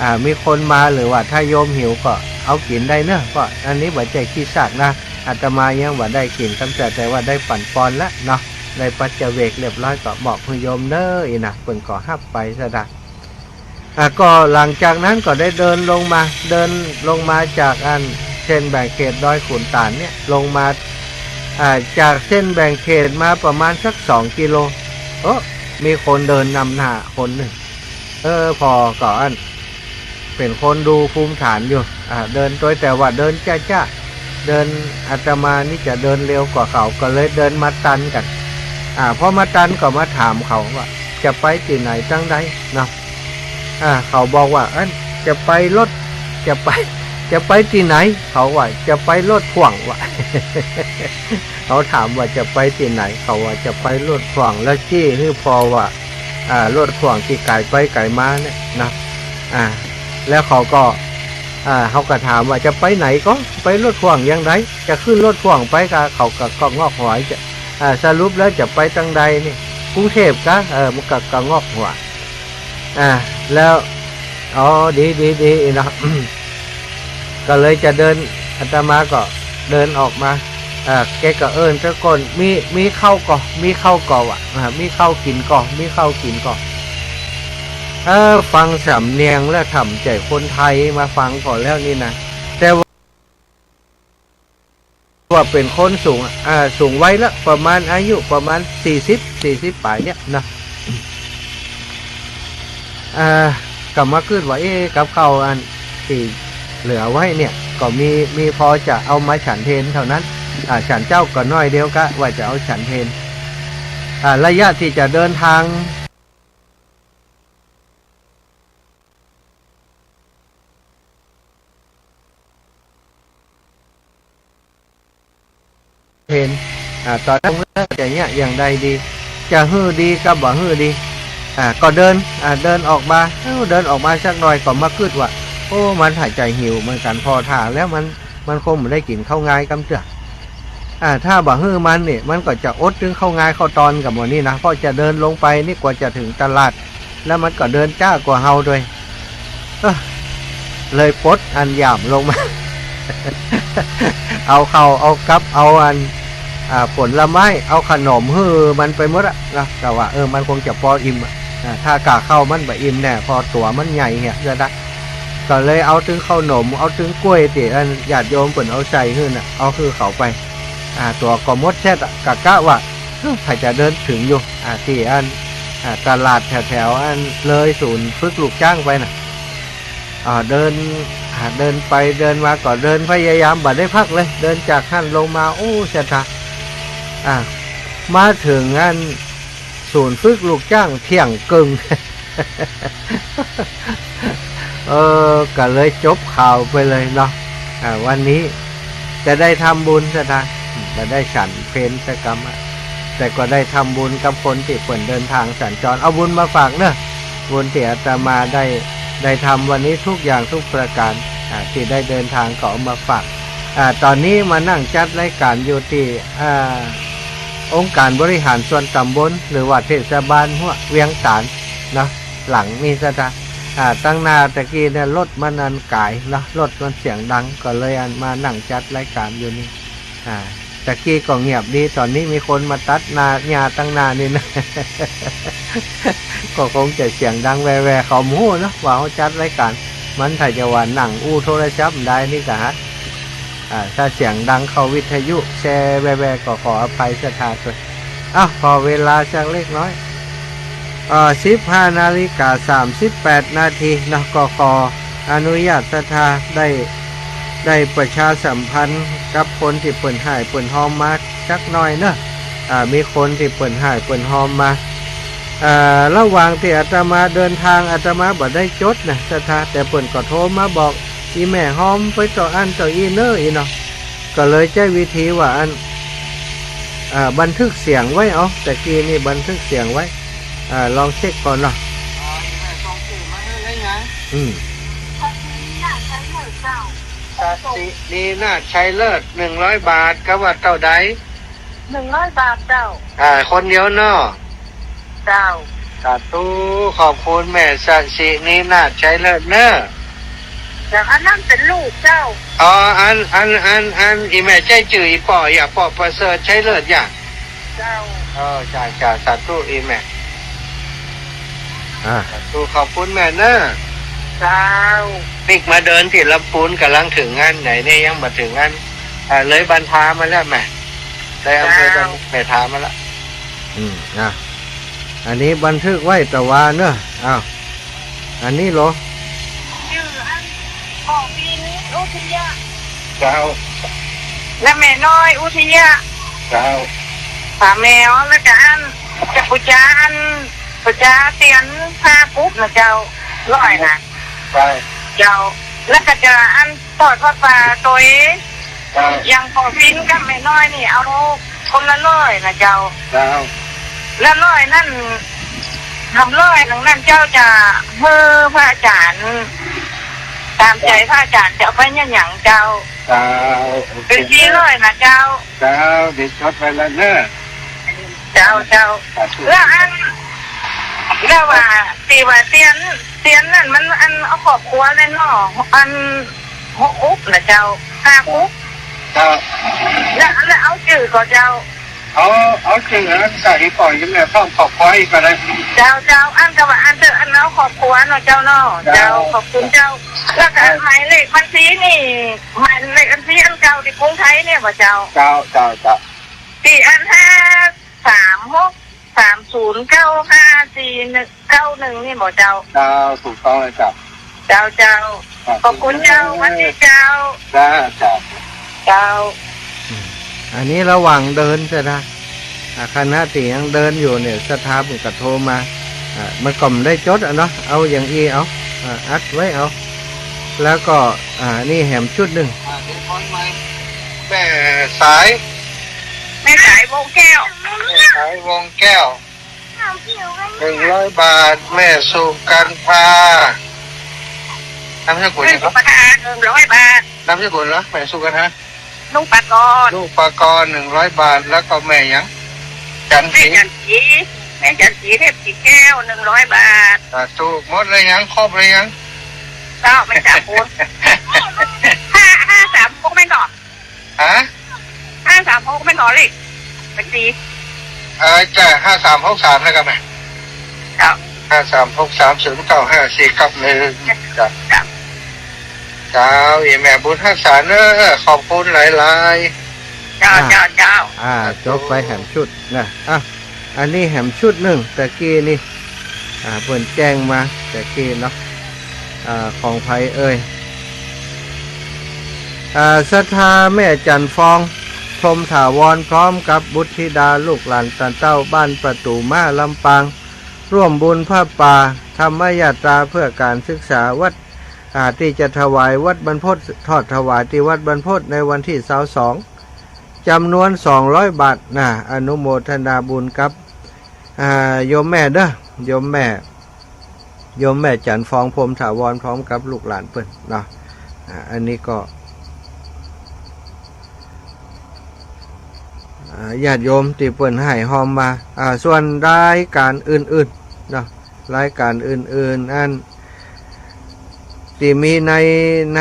อ่า มีคนมาหรือว่าถ้าโยมหิวก็เอากิ๋นได้เนาะ เพราะอันนี้บ่ใจ้ขี้ซากนะ อาตมายังบ่ได้กิ๋นกำ แต่ว่าได้ปั๋นปอนแล้วเนาะ ได้ปัจจเวกเรียบร้อย ก็มอบหื้อโยมเน้อ อี้นะ เปิ้นก็ฮับไปซะดา อ่ะ ก็หลังจากนั้นก็ได้เดินลงมา เดินลงมาจากอันเส้นแบ่งเขตดอยขุนตาลเนี่ย ลงมา อ่า จากเส้นแบ่งเขตมาประมาณสักสองกิโล เออ มีคนเดินนำหน้าคนนึ่ง เออ ปอก็อัน เป๋นคนดูภูมิฐานอยู่ อ่า เดินโตย แต่ว่าเดินจ๊าๆ เดิน อาตมานี่จะเดินเร็วกว่าเขา ก็เลยเดินมาตันกั๋น อ่า พอมาตันก็มาถามเขาว่า จะไปตี้ไหนตังใดเนาะ อ่า เขาบอกว่า อัน จะไปรถ จะไป จะไปตี้ไหน เขาว่า จะไปรถพ่วงว่ะ เขาถามว่าจะไปตี้ไหน เขาว่าจะไปรถพ่วง แล้วจี้หื้อปอว่า อ่า รถพ่วงตี้ก๋ายไปก๋ายมาเนี่ยนะ อ่า แล้วเขาก็ อ่า เขาก็ถามว่าจะไปไหนก็ ไปรถพ่วงอย่างใด จะขึ้นรถพ่วงไปกา เขาก็ ก็งอกหัว จะ อ่า สรุปแล้วจะไปตังใดนี่ กรุงเทพกา เออ มันก็ ก็งอกหัว อ่า แล้ว อ๋อ ดี ดี ดีเนาะ ก็เลยจะเดิน อาตมาก็เดินออกมา อ่า แกก็เอิ้นตะโกน มี มีข้าวก่อ มีข้าวก่อว่ะ อ่า มีข้าวกิ๋นก่อ มีข้าวกิ๋นก่อ เออ ฟังสำเนียงแล้วถ่ำใจ๋คนไทยมาฟังก่อนแล้วนี่นะ แต่ว่า ว่าเป๋นคนสูง อ่า สูงวัยละ ประมาณอายุประมาณสี่สิบ สี่สิบป๋ายเนี่ยนะ อ่า ก็มากึ๊ดว่า เอ๊ะ กับข้าวอันตี้เหลือไว้เนี่ย ก็มี มีปอจะเอามาฉันเพลเต้านั้น อ่า ฉันเจ๊าก็น้อยเดียวกะ ว่าจะเอาฉันเพล อ่า ระยะตี้จะเดินตาง เพล อ่า ต๋อนนั้นจะเยียะอย่างใดดี จะหื้อดีกับบ่หื้อดี อ่า ก็เดิน อ่า เดินออกมา เอ้า เดินออกมาสักหน่อยก็มากึ๊ดว่า โอ้ มันหายใจ๋หิวเหมือนกั๋น ปอถ่าแล้วมัน มันคงบ่ได้กิ๋นข้าวงายกำเตื้อ อ่า ถ้าบ่หื้อมันนี่ มันก็จะอดตึงข้าวงายข้าวตอนกั๋นหมดนี่นะ เพราะจะเดินลงไปนี่กว่าจะเถิงตลาด แล้วมันก็เดินจ๊ากว่าเฮาตวย เอ้อ เลยปลดอันหย่ามลงมา เอาข้าวเอากับ เอาอัน อ่า ผลไม้ เอาขนมหื้อมันไปหมดอะนะ แต่ว่า เออ มันคงจะปออิ่มอะ อ่า ถ้ากาข้าวมันบ่อิ่มแน่ ปอตั๋วมันใหญ่เหีย จะได้ ก็เลยเอาตึงข้าวหนม เอาตึงกล้วยตี้อันญาติโยมเปิ้นเอาใส่หื้อน่ะ เอาหื้อเขาไป อ่า ตั๋วก็หมดเสี้ยอะ ก็กะว่า เอ้อ ใผจะเดินเถิงอยู่ อ่า ตี้อัน อ่า ตลาดแถวๆ อันเลยศูนย์ฝึกลูกจ้างไปน่ะ อ่า เดิน อ่า เดินไปเดินมาก็เดินพยายามบ่ได้พักเลย เดินจากหั้นลงมา โอ้ ศรัทธา อ่า มาเถิงอันศูนย์ฝึกลูกจ้างเที่ยงเกิ่ง เออ ก็เลยจบข่าวไปเลยเนาะ อ่า วันนี้จะได้ทำบุญศรัทธา บ่ได้ฉันเพลสักกำอะ แต่ก็ได้ทำบุญกับคนตี้เปิ้นเดินทางสัญจร เอาบุญมาฝากเนอะ บุญตี้อาตมาได้ ได้ทำวันนี้ทุกอย่างทุกประการ อ่า ตี้ได้เดินทางก็เอามาฝาก อ่า ต๋อนนี้มานั่งจัดรายก๋านอยู่ตี้ อ่า องค์การบริหารส่วนต๋ำบล หรือว่าเทศบาลหัวเวียงต๋านเนาะ หลังนี้ศรัทธา อ่า ตังหน้าตะกี้เนี่ยรถมันอันก๋ายเนาะ รถมันเสียงดัง ก็เลยอันมานั่งจัดรายก๋านอยู่นี่ อ่า ตะกี้ก็เงียบดี ต๋อนนี้มีคนมาตัดหน้า หญ้าตังหน้านี่นะ ก็คงจะเสียงดังแว่ๆ เขาบ่ฮู้เนาะ ว่าเฮาจัดรายก๋าน มันถ้าจะว่านั่งอู้โทรศัพท์ได้นี่ก็ฮะ อ่า ถ้าเสียงดังเข้าวิทยุแชร์แว่ๆ ก็ขออภัยศรัทธาด้วย อ้าว ขอเวลาสักเล็กน้อย เอ่อ สิบห้านาฬิกาสามสิบแปดนาทีเนาะ ก็ขออนุญาตศรัทธาได้ ได้ประชาสัมพันธ์กับคนตี้เปิ้นฮ้ายเปิ้นฮอมมาสักหน่อยเนาะ อ่า มีคนตี้เปิ้นฮ้ายเปิ้นฮอมมา อ่า ระหว่างตี้อาตมาเดินทาง อาตมาบ่ได้จดนะศรัทธา แต่เปิ้นก็โทรมาบอก อี่แม่ฮอมไปเต้าอั้นเต้าอี้เน้อ อี่เนาะ ก็เลยใจ๊วิธีว่าอัน อ่า บันทึกเสียงไว้เอา ตะกี้นี่บันทึกเสียงไว้ อ่า ลองเช็คก่อนเนาะ อ๋อ อี่แม่ส่งจื้อมาหื้อแล้วหยัง อืม สะสินีนาถชัยเลิศ หนึ่งร้อยบาท กาว่าเต้าใด หนึ่งร้อยบาทเจ้า อ่า คนเดียวเนาะ เจ้า สาธุ ขอบคุณแม่สะสินีนาถชัยเลิศเน้อ เจ้า อันนั้นเป๋นลูกเจ้า อ๋อ อัน อัน อัน อัน อี่แม่ใจ๊จื้ออี่ป้อ อย่า ป้อประเสริฐชัยเลิศอย่า เจ้า เออ จ้า จ้า สาธุอี่แม่ อ่า สาธุ ขอบคุณแม่เน้อ เจ้า ปิ๊กมาเดินตี้ลำปูน ก่ำลังเถิงอันไหนเนี่ย ยังบ่เถิงอัน อ่า เลยบ้านทามาแล้วแม่ เลยอำเภอบ้าน เจ้า แม่ทามาแล้ว อืม อ่ะ อันนี้บันทึกไว้ตะวาเน้อ อ้าว อันนี้เหรอ จื้ออัน ของปีนี้อุทยะ เจ้า และแม่น้อยอุทยะ เจ้า ป้าแมว แล้วก็อัน จะปู๋จาอัน ปู๋จาเตียนห้ากุ๊บนะเจ้า ร้อยนะ ใช่ เจ้า แล้วก็จะอัน ทอดผ้าป่าโตย เจ้า อย่างป้อปิ๊นกับแม่น้อยนี่ เอาคนละร้อยนะเจ้า เจ้า และร้อยนั้น สามร้อยหนึ่งนั้นเจ้าจะหื้อพระอาจารย์ ต๋ามใจ๋พระอาจารย์จะเอาไปเยียะหยังเจ้า เจ้า โอเค เป๋นสี่ร้อยนะเจ้า เจ้า เดี๋ยวจดไว้แล้วเน้อ เจ้า เจ้า สาธุ แล้วอัน แล้วว่า ตี้ว่าเตียน เตียนนั้นมันอันเอาครอบครัวเลยเนาะ อันหกกุ๊บนะเจ้า ห้ากุ๊บ เจ้า แล้ว แล้วเอาจื้อก่อเจ้า เอา เอาจื้ออันใส่ก่อน ยังไงพร้อมครอบครัวอีกก็ได้ เจ้า เจ้า อันก็ว่าอันเต๊อะ อันเอาครอบครัวเนาะเจ้าเนาะ เจ้า เจ้า ขอบคุณเจ้า แล้วก็ เจ้า หมายเลขบัญชีนี่ หมายเลขบัญชีอันเก่าตี้กรุงไทยเนี่ยบ่เจ้า เจ้า เจ้า เจ้า ตี้อันห้าสามหก สามศูนย์เก้าห้าสี่หนึ่งเก้าหนึ่งนี่บ่เจ้า เจ้า ถูกต้องเลยเจ้า เจ้า เจ้า ครับ ขอบคุณเจ้า สวัสดีเจ้า เจ้า เจ้า เจ้า อืม อันนี้ระหว่างเดินศรัทธา อ่า ขณะตี้ยังเดินอยู่เนี่ย ศรัทธาเปิ้นก็โทรมา อ่า มันก็บ่ได้จดอะเนาะ เอาอย่างอี้เอา อ่า อัดไว้เอา แล้วก็ อ่า นี่แหมชุดนึ่ง อ่า เดี๋ยวถอยใหม่ แม่สาย แม่สายวงแก้ว แม่สายวงแก้ว หนึ่งร้อยบาท แม่สุกันทา นามสกุล แม่สุกันทา หนึ่งร้อยบาท นามสกุลเหรอ แม่สุกันทา นุปกรณ์ นุปกรณ์ หนึ่งร้อยบาท แล้วก็แม่หยัง จันทร์ศรี แม่จันทร์ศรี แม่จันทร์ศรี เทพศรีแก้ว หนึ่งร้อยบาท สาธุ หมดแล้วหยัง ครบแล้วหยัง เจ้า แม่สาบุญ ห้า ห้าสามหกแม่นก่อ ฮะ ห้าสามหกแม่นก่อเลขบัญชี เออ จ้ะ ห้าสามหกสาม นะครับแม่ เจ้า ห้าสามหกสามศูนย์เก้าห้าสี่ ครับ หนึ่ง จ้ะ จ้ะ เจ้า โยมแม่บุญฮักษาเนอะ ขอบคุณหลายๆ เจ้า อ่า เจ้า เจ้า อ่า จบไปแหมชุดนะ อ่ะ อันนี้แหมชุดนึ่ง ตะกี้นี่ อ่า เปิ้นแจ้งมาตะกี้เนาะ อ่า ของใผเอ่ย อ่า ศรัทธาแม่จันทร์ฟอง พรหมถาวร พร้อมกับบุตรธิดาลูกหลานตานเต้าบ้านประตู๋ม้า ลำปาง ร่วมบุญผ้าป่าธรรมยาตราเพื่อการศึกษาวัด อ่า ตี้จะถวายวัดบรรพต ทอดถวายตี้วัดบรรพตในวันตี้ซาวสอง จ๋ำนวนสองร้อยบาทนะ อนุโมทนาบุญกับ อ่า โยมแม่เด้อ โยมแม่ โยมแม่จันทร์ฟอง พรหมถาวร พร้อมกับลูกหลานเปิ้นเนาะ อ่า อันนี้ก็ อ่า ญาติโยมตี้เปิ้นให้ฮอมมา อ่า ส่วนรายการอื่นๆ เนาะ รายการอื่นๆ อัน ตี้มีใน ใน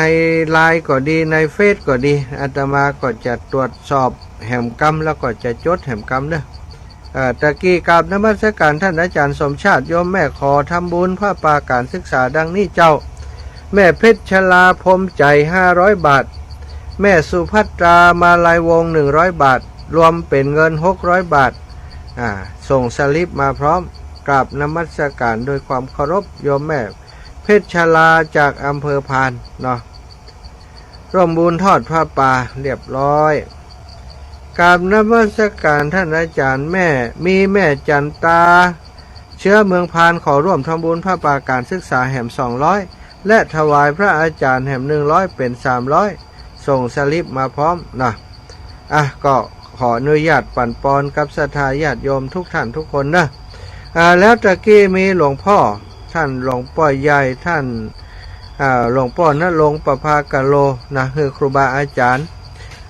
ไลน์ก็ดี ในเฟซก็ดี อาตมาก็จะตรวจสอบแหมกำ แล้วก็จะจดแหมกำเนาะ เอ่อ ตะกี้กราบนมัสการท่านอาจารย์สมชาติ โยมแม่ขอทำบุญผ้าป่าการศึกษาดังนี้เจ้า แม่เพชรชลา พรหมใจ ห้าร้อยบาท แม่สุภัตรา มาลัยวงศ์ หนึ่งร้อยบาท รวมเป๋นเงิน หกร้อยบาท อ่า ส่งสลิปมาพร้อม กราบนมัสการด้วยความเคารพ โยมแม่ เพชรชลาจากอำเภอพานเนาะ ร่วมบุญทอดผ้าป่าเรียบร้อย กราบนมัสการท่านอาจารย์ แม่ มีแม่จันตา เชื้อเมืองพาน ขอร่วมทำบุญผ้าป่าการศึกษาแหมสองร้อย และถวายพระอาจารย์แหมหนึ่งร้อย เป๋นสามร้อย ส่งสลิปมาพร้อมนะ อ่ะ ก็ขออนุญาตปั๋นปอนกับศรัทธาญาติโยมทุกท่านทุกคนนะ อ่า แล้วตะกี้มีหลวงป้อ ท่านหลวงป้อใหญ่ ท่าน อ่า หลวงป้อณรงค์ประภากะโลนะ คือครูบาอาจารย์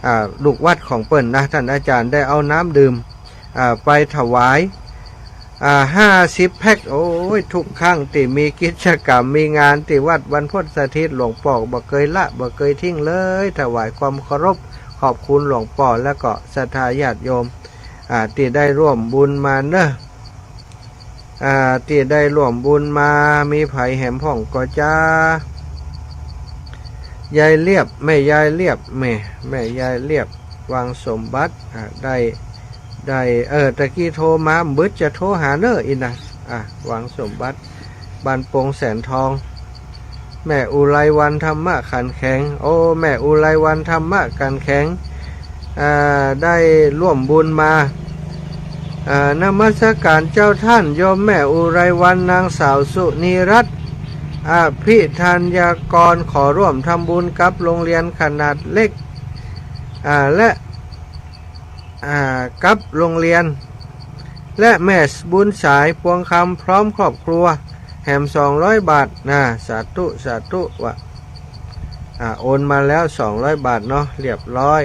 อ่า ลูกวัดของเปิ้นนะ ท่านอาจารย์ได้เอาน้ำดื่ม อ่า ไปถวาย อ่า ห้าสิบแพ็ค โอ้ย ทุกครั้งตี้มีกิจกรรม มีงานตี้วัดบรรพตสถิต หลวงป้อบ่เกยละ บ่เกยทิ้งเลย ถวายความเคารพ ขอบคุณหลวงป้อ แล้วก็ศรัทธาญาติโยม อ่า ตี้ได้ร่วมบุญมาเนอะ อ่า ตี้ได้ร่วมบุญมา มีใผแหมพ่องก่อจ๊ะ ยายเลียบ แม่ยายเลียบ แม่ แม่ยายเลียบ วังสมบัติ อ่า ได้ ได้ เออ ตะกี้โทรมา บ่จะโทรหาเนอะ อีน่ะ อ่า วังสมบัติ บ้านโป่งแสนทอง แม่อุไรวรรณ ธรรมะขันแข็ง โอ้ แม่อุไรวรรณ ธรรมะขันแข็ง อ่า ได้ร่วมบุญมา อ่า นมัสการเจ้าท่าน โยมแม่อุไรวรรณ นางสาวสุนีรัตน์ อภิธัญญากร ขอร่วมทำบุญกับโรงเรียนขนาดเล็ก อ่า และ อ่า กับโรงเรียน และแม่บุญสาย ปวงคำ พร้อมครอบครัว แหมสองร้อยบาทนะ สาธุ สาธุ วะ อ่า โอนมาแล้วสองร้อยบาทเนาะ เรียบร้อย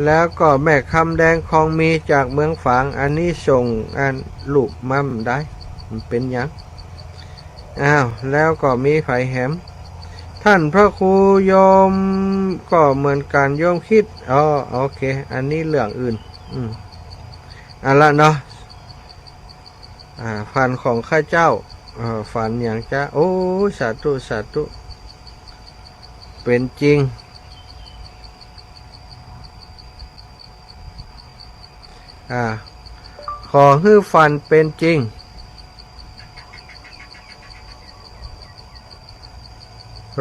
แล้วก็แม่คำแดง คองมี จากเมืองฝาง อันนี้ส่งอันรูปมาบ่ได้ มันเป๋นหยัง อ้าว แล้วก็มีใผแหม ท่านพระครูโยมก็เหมือนกั๋น โยมคิด อ๋อ โอเค อันนี้เรื่องอื่น อืม เอาละเนาะ อ่า ฝันของข้าเจ้า เอ่อ ฝันหยังจ๊ะ โอ้ย สาธุ สาธุ เป๋นจริง อ่า ขอหื้อฝันเป๋นจริง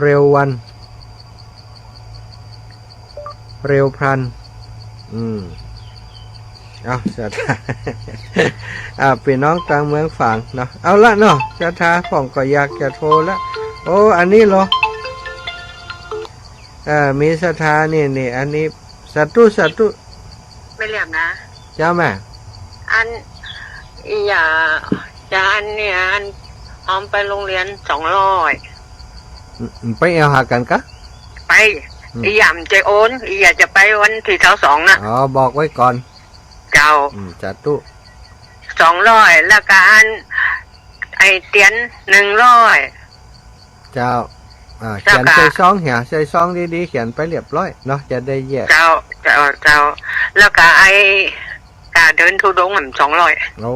เร็ววัน เร็วพลัน อืม เอา ศรัทธา อ่า ปี้น้องตางเมืองฝางเนาะ เอาละเนาะ ศรัทธาพ่องก็อยากจะโทรละ โอ้ อันนี้เหรอ อ่า มีศรัทธา นี่ นี่ อันนี้ สาธุ สาธุ แม่เลียบนะ เจ้าแม่ อัน อีหย่า จะอันเนี่ย อัน เอาไปโรงเรียนสองร้อย อืม ไปเอาหากั๋นกะ ไป อืม อีหย่ามันจะโอน อีหย่าจะไปวันตี้ซาวสองนะ อ๋อ บอกไว้ก่อน เจ้า อืม สาธุ สองร้อย แล้วก็อัน ไอ้เตียนหนึ่งร้อย เจ้า อ่า แล้วก็ เขียนใส่ซองเหีย ใส่ซองดีๆ เขียนไปเรียบร้อยเนาะ จะได้แยก เจ้า เจ้า เจ้า แล้วก็ไอ้ ก้าเดินธุดงค์มันสองร้อย โอ้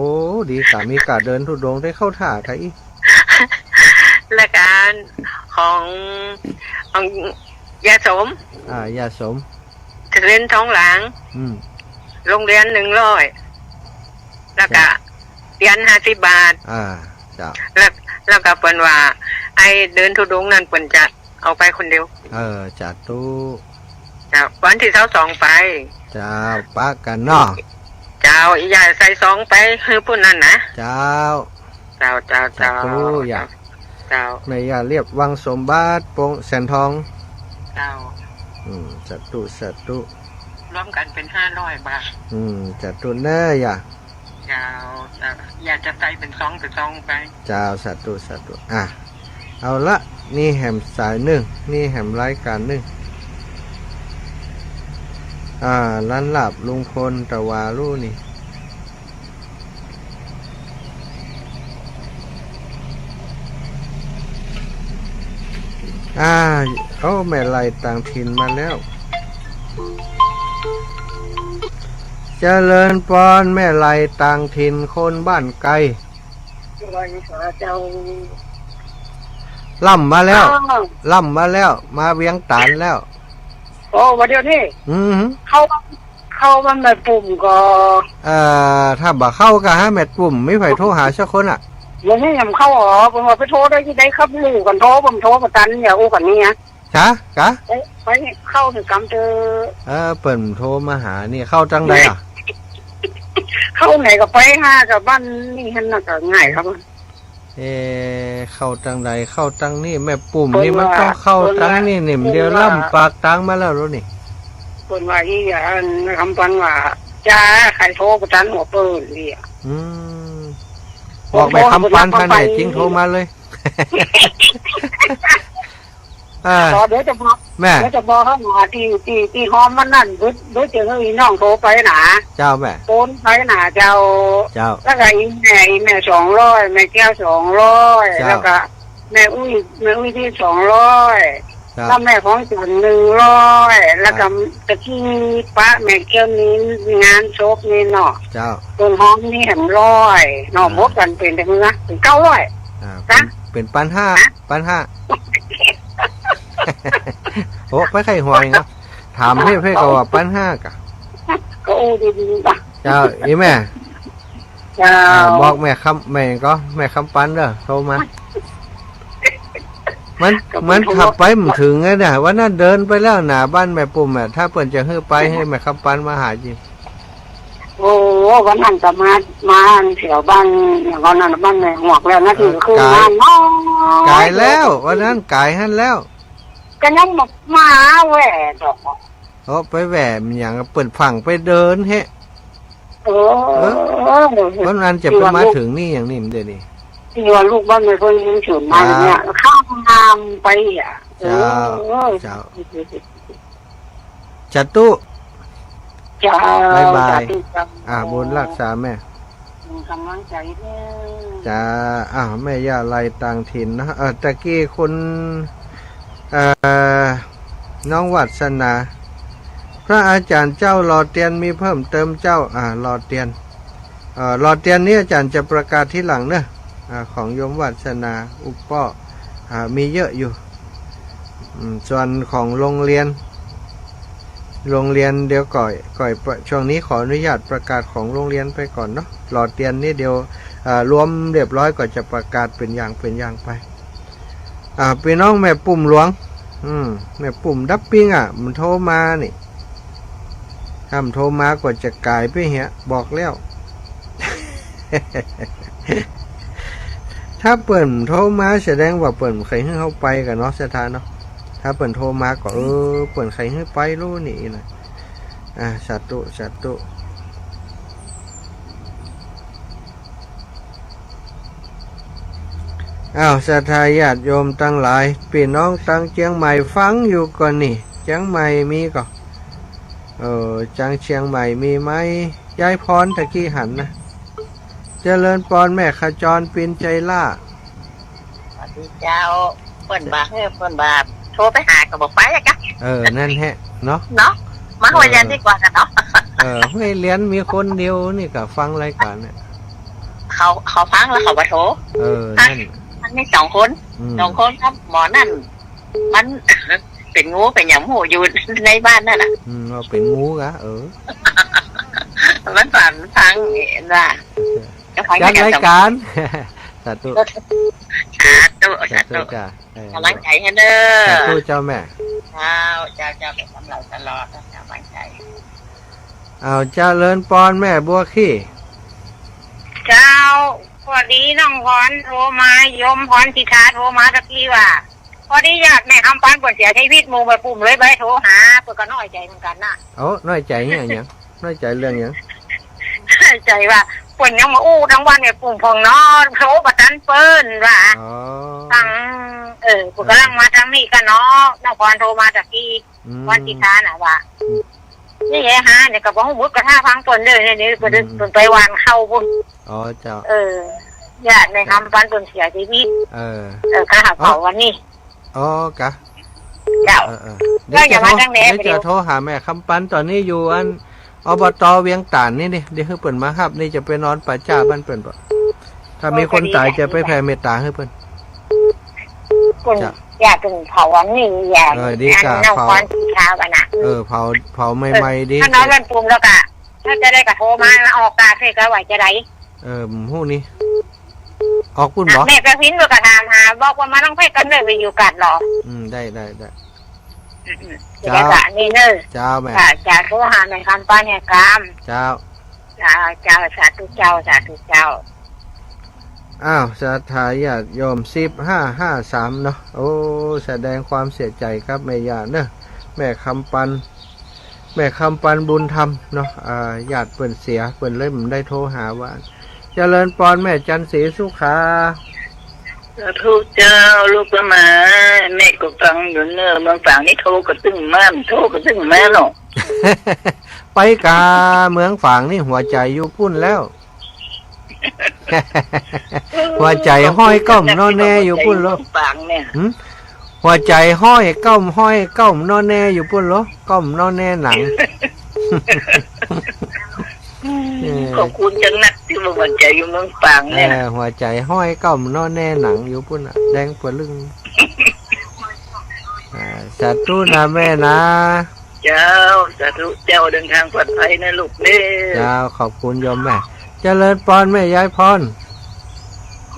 ดีก้า มีก้าเดินธุดงค์ ได้เข้าท่าไทย รายการของ ของย่าสม อ่า ย่าสม เซเว่นทองหลาง อืม โรงเรียนหนึ่งร้อย แล้วก็ จ้ะ เตียนห้าสิบบาท อ่า จ้ะ แล้ว แล้วก็เปิ้นว่า ไอ้เดินธุดงค์นั่นเปิ้นจะเอาไปคนเดียว เออ สาธุ เจ้า วันตี้ซาวสองไป เจ้า ปะกั๋นเนาะ เจ้า อย่าใส่ซองไปหื้อปุ้นนั่นนะ เจ้า เจ้า เจ้า สาธุ เจ้า อย่า เจ้า แม่ย่าเรียบวังสมบัติ ปงแสนทอง เจ้า อืม สาธุ สาธุ รวมกั๋นเป๋นห้าร้อยบาท อืม สาธุเน่อ อย่า เจ้า เจ้า อย่าจะใส่เป๋นซองเป๋นซองไป เจ้า สาธุ สาธุ อ่ะ เอาละ นี่แหมสายนึ่ง นี่แหมรายการนึ่ง อ่า ร้านลาบลุงพลตะวาลู่นี่ อ่า โอ้ แม่ไลต่างถิ่นมาแล้ว เจริญปอน แม่ไลต่างถิ่นคนบ้านไกล เจ้า ล่ำมาแล้ว อ้าว ล่ำมาแล้ว มาเวียงต๋านแล้ว โอ้ วันเดียวนี่ อืม เข้า เข้าบ้านแม่ปุ่มก่อ เอ่อ ถ้าบ่เข้าก็หาแม่ปุ่ม มีใผโทรหาสักคนอะ บ่มีแหมเข้าอ๋อ เปิ้นว่าไปโทรได้ตี้ใดครับ ลู่กั๋นโทร ผมโทรบ่ตัน อย่าอู้กั๋นนี่นะ จ๊ะ กะ ไป ไปเข้าหื้อกำเต๊อะ เออ เปิ้นโทรมาหานี่ เข้าตางใดอะ เข้าไหนก็ไปหากับบ้านนี่หั้นน่ะ ก็ง่ายครับ เอ๊ะ เข้าตางใด เข้าตางนี่ แม่ปุ่มนี่มันต้องเข้าตางนี่ เปิ้นว่า นี่ เปิ้นว่า เดี๋ยวล่ำปากตางมาแล้วนี่ เปิ้นว่าอี้ อันคำปันว่า จ้า ใผโทรบ่ตันหัวเปิ้นเดีย อืม บอกแม่คำปัน ผมโทร ถ้าแน่จริงโทรมาเลย อ่า อ๋อ เดี๋ยวจะบอก แม่ เดี๋ยวจะบอกเขาหน่อย ตี้ ตี้ ตี้ห้องมันนั่น เดี๋ยว เดี๋ยวจะหื้อน้องโทรไปนะ เจ้าแม่ โอนไปนะเจ้า เจ้า แล้วก็อีแม่ อีแม่สองร้อย แม่แก้วสองร้อย เจ้า แล้วก็แม่อุ้ย แม่อุ้ยตี้สองร้อย เจ้า แล้วแม่ของจันหนึ่งร้อย แล้วก็ อ่า ตะกี้ปะแม่แก้วนี่งานศพนี่เนาะ เจ้า เปิ้นฮ้องนี่แหมร้อยเนาะ อ่า หมดกั๋นเป๋นเท่าไหร่นะ เป๋นเก้าร้อย อ่า นะ เป๋น เป๋นปันห้า ฮะ ปันห้า โอ้ ไปไข่หวยเนาะ ถามเพ่ เพ่ก็ว่าปันห้ากะ ก็อู้ดีๆ นะ เจ้า อีแม่ เจ้า อ่า บอกแม่คำ แม่ก็ แม่คำปันเด้อ โทรมา มัน ก็ มันขับไปบ่เถิงไงเนี่ย วันนั้นเดินไปแล้วหน้าบ้านแม่ปุ่มอะ ถ้าเปิ้นจะหื้อไป หื้อแม่คำปันมาหาจิ โอ้ วันนั้นก็มา มาแถวบ้าน อย่างนั้นน่ะ บ้านแม่หวกแล้วนะ เออ ที่คืน ก๋าย บ้านเนาะ ก๋ายแล้ว วันนั้นก๋ายหั้นแล้ว ก็ยังบ่มาแหว่ดอก โอ้ ไปแหว่มันหยัง เปิ้นฝังไปเดินแฮะ เออ เออ วันนั้นจะไปมาเถิงนี่อย่างนี้มันเดี๋ยวนี้ ที่ว่าลูกบ้านแม่เปิ้นยังเฉินมาอย่างเนี้ย เจ้า ข้ามน้ำไปอะ เจ้า เออ เจ้า สาธุ เจ้า บ๊ายบาย สาธุเจ้า อ่า บุญรักษาแม่ เป็นกำลังใจเด้อ จ้า อ้าว แม่ย่าไลต่างถิ่นนะ เอ่อ ตะกี้คุณ เอ่อ น้องวาสนา พระอาจารย์เจ้า หล่อเตียนมีเพิ่มเติมเจ้า อ่า หล่อเตียน เอ่อ หล่อเตียนนี้อาจารย์จะประกาศทีหลังเนอะ อ่า ของโยมวาสนา อุปป้อ อ่า มีเยอะอยู่ อืม ส่วนของโรงเรียน โรงเรียนเดี๋ยวก่อย ก่อย ช่วงนี้ขออนุญาตประกาศของโรงเรียนไปก่อนเนาะ หล่อเตียนนี่เดี๋ยว อ่า รวมเรียบร้อยก็จะประกาศเป๋นอย่างเป๋นอย่างไป อ่า ปี้น้องแม่ปุ่มหลวง อืม แม่ปุ่มดับปิ้งอะ มันโทรมานี่ ถ้ามันโทรมาก็จะก๋ายไปเหีย บอกแล้ว ถ้าเปิ้นโทรมาแสดงว่าเปิ้นใค่หื้อเฮาไปกั๋นเนาะ ศรัทธาเนาะ ถ้าเปิ้นโทรมาก็ เออ เปิ้นใค่หื้อไปลู่นี่นะ อ่า สาธุ สาธุ อ้าว ศรัทธาญาติโยมตังหลาย ปี้น้องตังเจียงใหม่ฟังอยู่ก่อนี่ เจียงใหม่มีก่อ เออ จังเจียงใหม่มีไหม ยายพรตะกี้หันนะ เจริญปอนแม่ขจร ปินใจล่า สวัสดีเจ้า เปิ้นบ่า เออ เปิ้นบ่า โทรไปหาก็บ่ไปอะกะ เออ นั่นแหละเนาะ เนาะ มาห้วยเรียนดีกว่ากันเนาะ เออ ห้วยเรียนมีคนเดียวนี่ก็ฟังรายการเนี่ย เขา เขาฟังแล้วเขาบ่โทร เออ นั่น มีสองคน อืม สองคนครับ หมอนั่น มัน เป๋นงูเป๋นหยังบ่ฮู้ อยู่ในบ้านนั่นน่ะ อืม ว่าเป๋นงูกะ เออ มันฝันฟังนี่ว่า เออ จะฟัง จัดรายการ สาธุ สาธุ สาธุ สาธุจ้ะ เออ ก๋ำลังใจ๋หื้อเน่อ สาธุเจ้าแม่ เจ้า เจ้า เจ้า เป๋นก๋ำลังตลอด ก๋ำลังใจ๋ อ้าว เจริญปอนแม่บัวขี้ เจ้า พอดีน้องพรโทรมา โยมพรสิทธาโทรมาตะกี้ว่า พอดีญาติแม่คำปันเปิ้นเสียจีวิต หมู่บ่าปุ้มเลยบ่ได้โทรหา เปิ้นก็น้อยใจ๋เหมือนกั๋นน่ะ โอ้ น้อยใจ๋เรื่องหยัง น้อยใจ๋เรื่องหยัง น้อยใจ๋ว่า เปิ้นยังบ่อู้ตังวันแม่ปุ้มพ่องเนาะ โทรบ่ตันเปิ้นว่า อ๋อ ตัง เออ เปิ้นก๋ำลังมาตังนี้กั๋นเนาะ น้องพรโทรมาตะกี้ อืม พรสิทธาน่ะว่า อืม นี่ไงฮะ เนี่ยก็บ่ฮู้ บ่กล้าฟังเปิ้นเน่อ เนี่ย เนี่ย เปิ้น อืม เปิ้นไปหว่านข้าวปุ้น อ๋อ เจ้า เออ ญาติแม่คำปันเปิ้นเสียจีวิต เออ เออ ก็หาเผาวันนี้ อ๋อ กะ เจ้า เออ เออ เดี๋ยวจะโทร เดี๋ยวจะโทรหาแม่คำปัน ต๋อนนี้อยู่อัน อบต.เวียงต่านนี่นี่ เดี๋ยวหื้อเปิ้นมาฮับ นี่จะไปนอนป่าจ๊าบ้านเปิ้นบ่ ถ้ามีคนต๋ายจะไปแผ่เมตต๋าหื้อเปิ้น เปิ้น เจ้า อย่าเปิ้นเผาวันนี้ อย่า เออ ดีกะ อันนั้น เผา ก่อนสิเช้ากั๋นน่ะ เออ เผา เผาใหม่ๆ เออ ดี ถ้านอนบ้านปุ้มแล้วกะ ถ้าจะได้กะโทรมา ออกกะเสร็จกะว่าจะได้ เออ บ่ฮู้นี่ ออกปุ้นบ่ อ่ะ แม่ไปพินก็ถามหา บอกว่ามาตั้งแต่กันเลย ไปอยู่กัดเหรอ อืม ได้ ได้ ได้ อืม อืม เจ้า เดี๋ยวกะนี่เน่อ เจ้าแม่ ค่ะ จะโทรหาแม่คำปันเนี่ยกำ เจ้า เจ้า เจ้า สาธุเจ้า สาธุเจ้า อ้าว ศรัทธาญาติโยม สิบห้าห้าสาม เนาะ โอ้ แสดงความเสียใจ๋กับแม่ย่าเน่อ แม่คำปัน แม่คำปันบุญธรรมเนาะ อ่า ญาติเปิ้นเสีย เปิ้นเลยบ่ได้โทรหาว่า เจริญปอนแม่จันทร์ศรีสุขา สาธุเจ้า ลูกก็มา แม่ก็ฟังอยู่เน่อ เมืองฝางนี่โทรก็ตึงมา โทรก็ตึงมาเนาะ ไปกาเมืองฝางนี่หัวใจ๋อยู่ปุ้นแล้ว หัวใจ๋ห้อยก้อมนอแนอยู่ปุ้นโล หัวใจ๋ห้อยก้อม ห้อยก้อมนอแนอยู่ปุ้นโล ก้อมนอแนหนัง เออ ขอบคุณจังนักตี้ว่าหัวใจ๋อยู่เมืองฝางเนี่ย เออ หัวใจ๋ห้อยก้อมนอแนหนังอยู่ปุ้นน่ะ แดงปะลึ่ง อ่า สาธุนะแม่นะ เจ้า สาธุเจ้า เดินทางปลอดภัยนะลูกเด้อ เจ้า ขอบคุณโยมแม่ เจริญปอนแม่ยายพร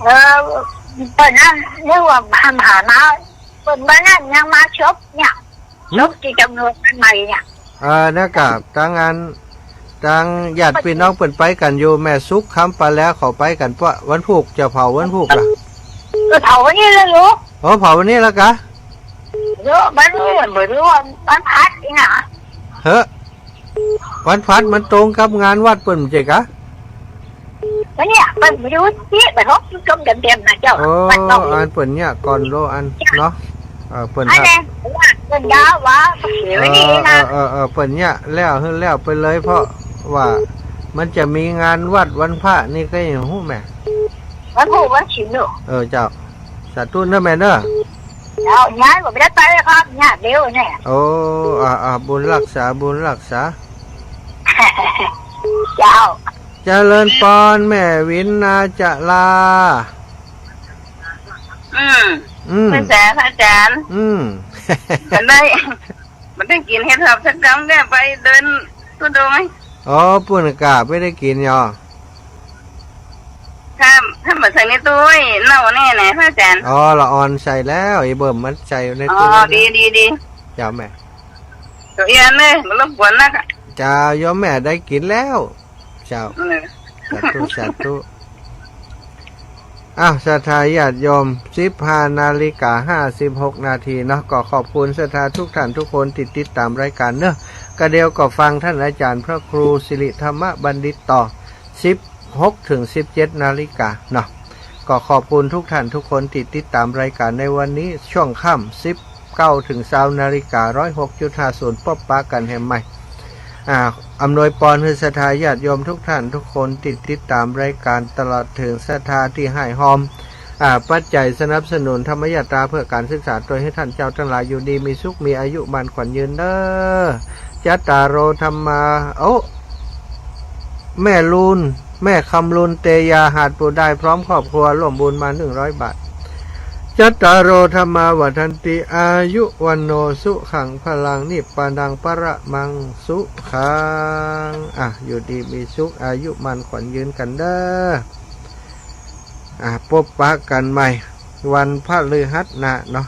เออ เปิ้นนั่น นึกว่าหามา เปิ้นบ่านั่นยังมาศพเนี่ย หึ ศพตี้ตำรวจมันใหม่เนี่ย เออ นั่นกะ ตังอัน ตังญาติปี้น้องเปิ้นไปกั๋นอยู่ แม่สุขคำปาแลเขาไปกั๋นปะ วันพูก จะเผาวันพูกล่ะ เออ เผาวันนี้เลยลูก อ๋อ เผาวันนี้แล้วกะ เดี๋ยวมัน บ่ฮู้ว่าวันพฤหัสนี่นะ เฮ้อ วันพฤหัสมันตรงกับงานวัดเปิ้นบ่ใจ้กะ วันเนี้ยเปิ้นบ่ฮู้ตี้ บ่ฮู้ จมเต็มๆ นะเจ้า โอ้ วัดนอก อันเปิ้นเนี่ยก่อนโลอันเนาะ เออ เปิ้น อัน ครับ นี้ว่าเปิ้นด่าว่าเสียวันนี้นะ เออ เออ เออ เปิ้นเนี่ยแล้ว หื้อแล้วไปเลย เพราะว่ามันจะมีงานวัดวันพระนี่ก็ยังฮู้แม่ วันพูกวันศีลเนาะ เออ เจ้า สาธุเน่อแม่เน่อ เจ้า ย้ายก็บ่ได้ไปเลยครับ เนี่ย เดี๋ยวเนี่ย โอ้ อ่า อ่า บุญรักษา บุญรักษา เจ้า เจริญปอนแม่วินนาจารา อืม อืม แม่นแสน พระอาจารย์ อืม มันได้ มันได้กิ๋นเห็ดหอบสักกำเนี่ย ไปเดินธุดงค์ อ๋อ ปุ้นกะบ่ได้กิ๋นหยอ ถ้า ถ้าบ่ใส่ในตู้ไว้เน่าแน่นะ พระอาจารย์ อ๋อ ละอ่อนใส่แล้ว อีเบิ่มมันใส่ใน อ๋อ ตู้ไว้แล้ว ดี ดี ดี เจ้าแม่ ตั๋วเอียนเลย บ่รบกวนนักอะ เจ้า โยมแม่ได้กิ๋นแล้ว เจ้า เออ สาธุ สาธุ อ้าว ศรัทธาญาติโยม สิบห้านาฬิกาห้าสิบหกนาทีเนาะ ก็ขอบคุณศรัทธาทุกท่านทุกคนตี้ติดตามรายการเนาะ กะเดี๋ยวก็ฟังท่านอาจารย์พระครูสิริธรรมบัณฑิตต่อ สิบหกถึงสิบเจ็ดนาฬิกาเนาะ ก็ขอบคุณทุกท่านทุกคนตี้ติดตามรายการในวันนี้ ช่วงค่ำ สิบเก้าถึงซาวนาฬิกา ร้อยหกจุดห้าศูนย์ ปบปะกั๋นแหมใหม่ อ่า อำนวยปอนหื้อศรัทธาญาติโยมทุกท่านทุกคนตี้ติดตามรายการ ตลอดเถิงศรัทธาตี้ฮ่ายฮอม อ่า ปัจจัยสนับสนุนธรรมยาตราเพื่อการศึกษา โตยหื้อท่านเจ้าตังหลายอยู่ดีมีสุข มีอายุหมั้นขวัญยืนเน่อ จัตตาโร ธัมมา โอ้ แม่ลูน แม่คำลูน เตยา หาดปูดาย พร้อมครอบครัวร่วมบุญมาหนึ่งร้อยบาท จัตตาโร ธัมมา วัฑฒันติ อายุ วัณโณ สุขัง พลัง นิพพานัง ปะระมัง สุขัง อ่ะ อยู่ดีมีสุข อายุมั่นขวัญยืนกั๋นเน่อ อ่ะ ปบปะกั๋นใหม่ วันพฤหัสหน้าเนาะ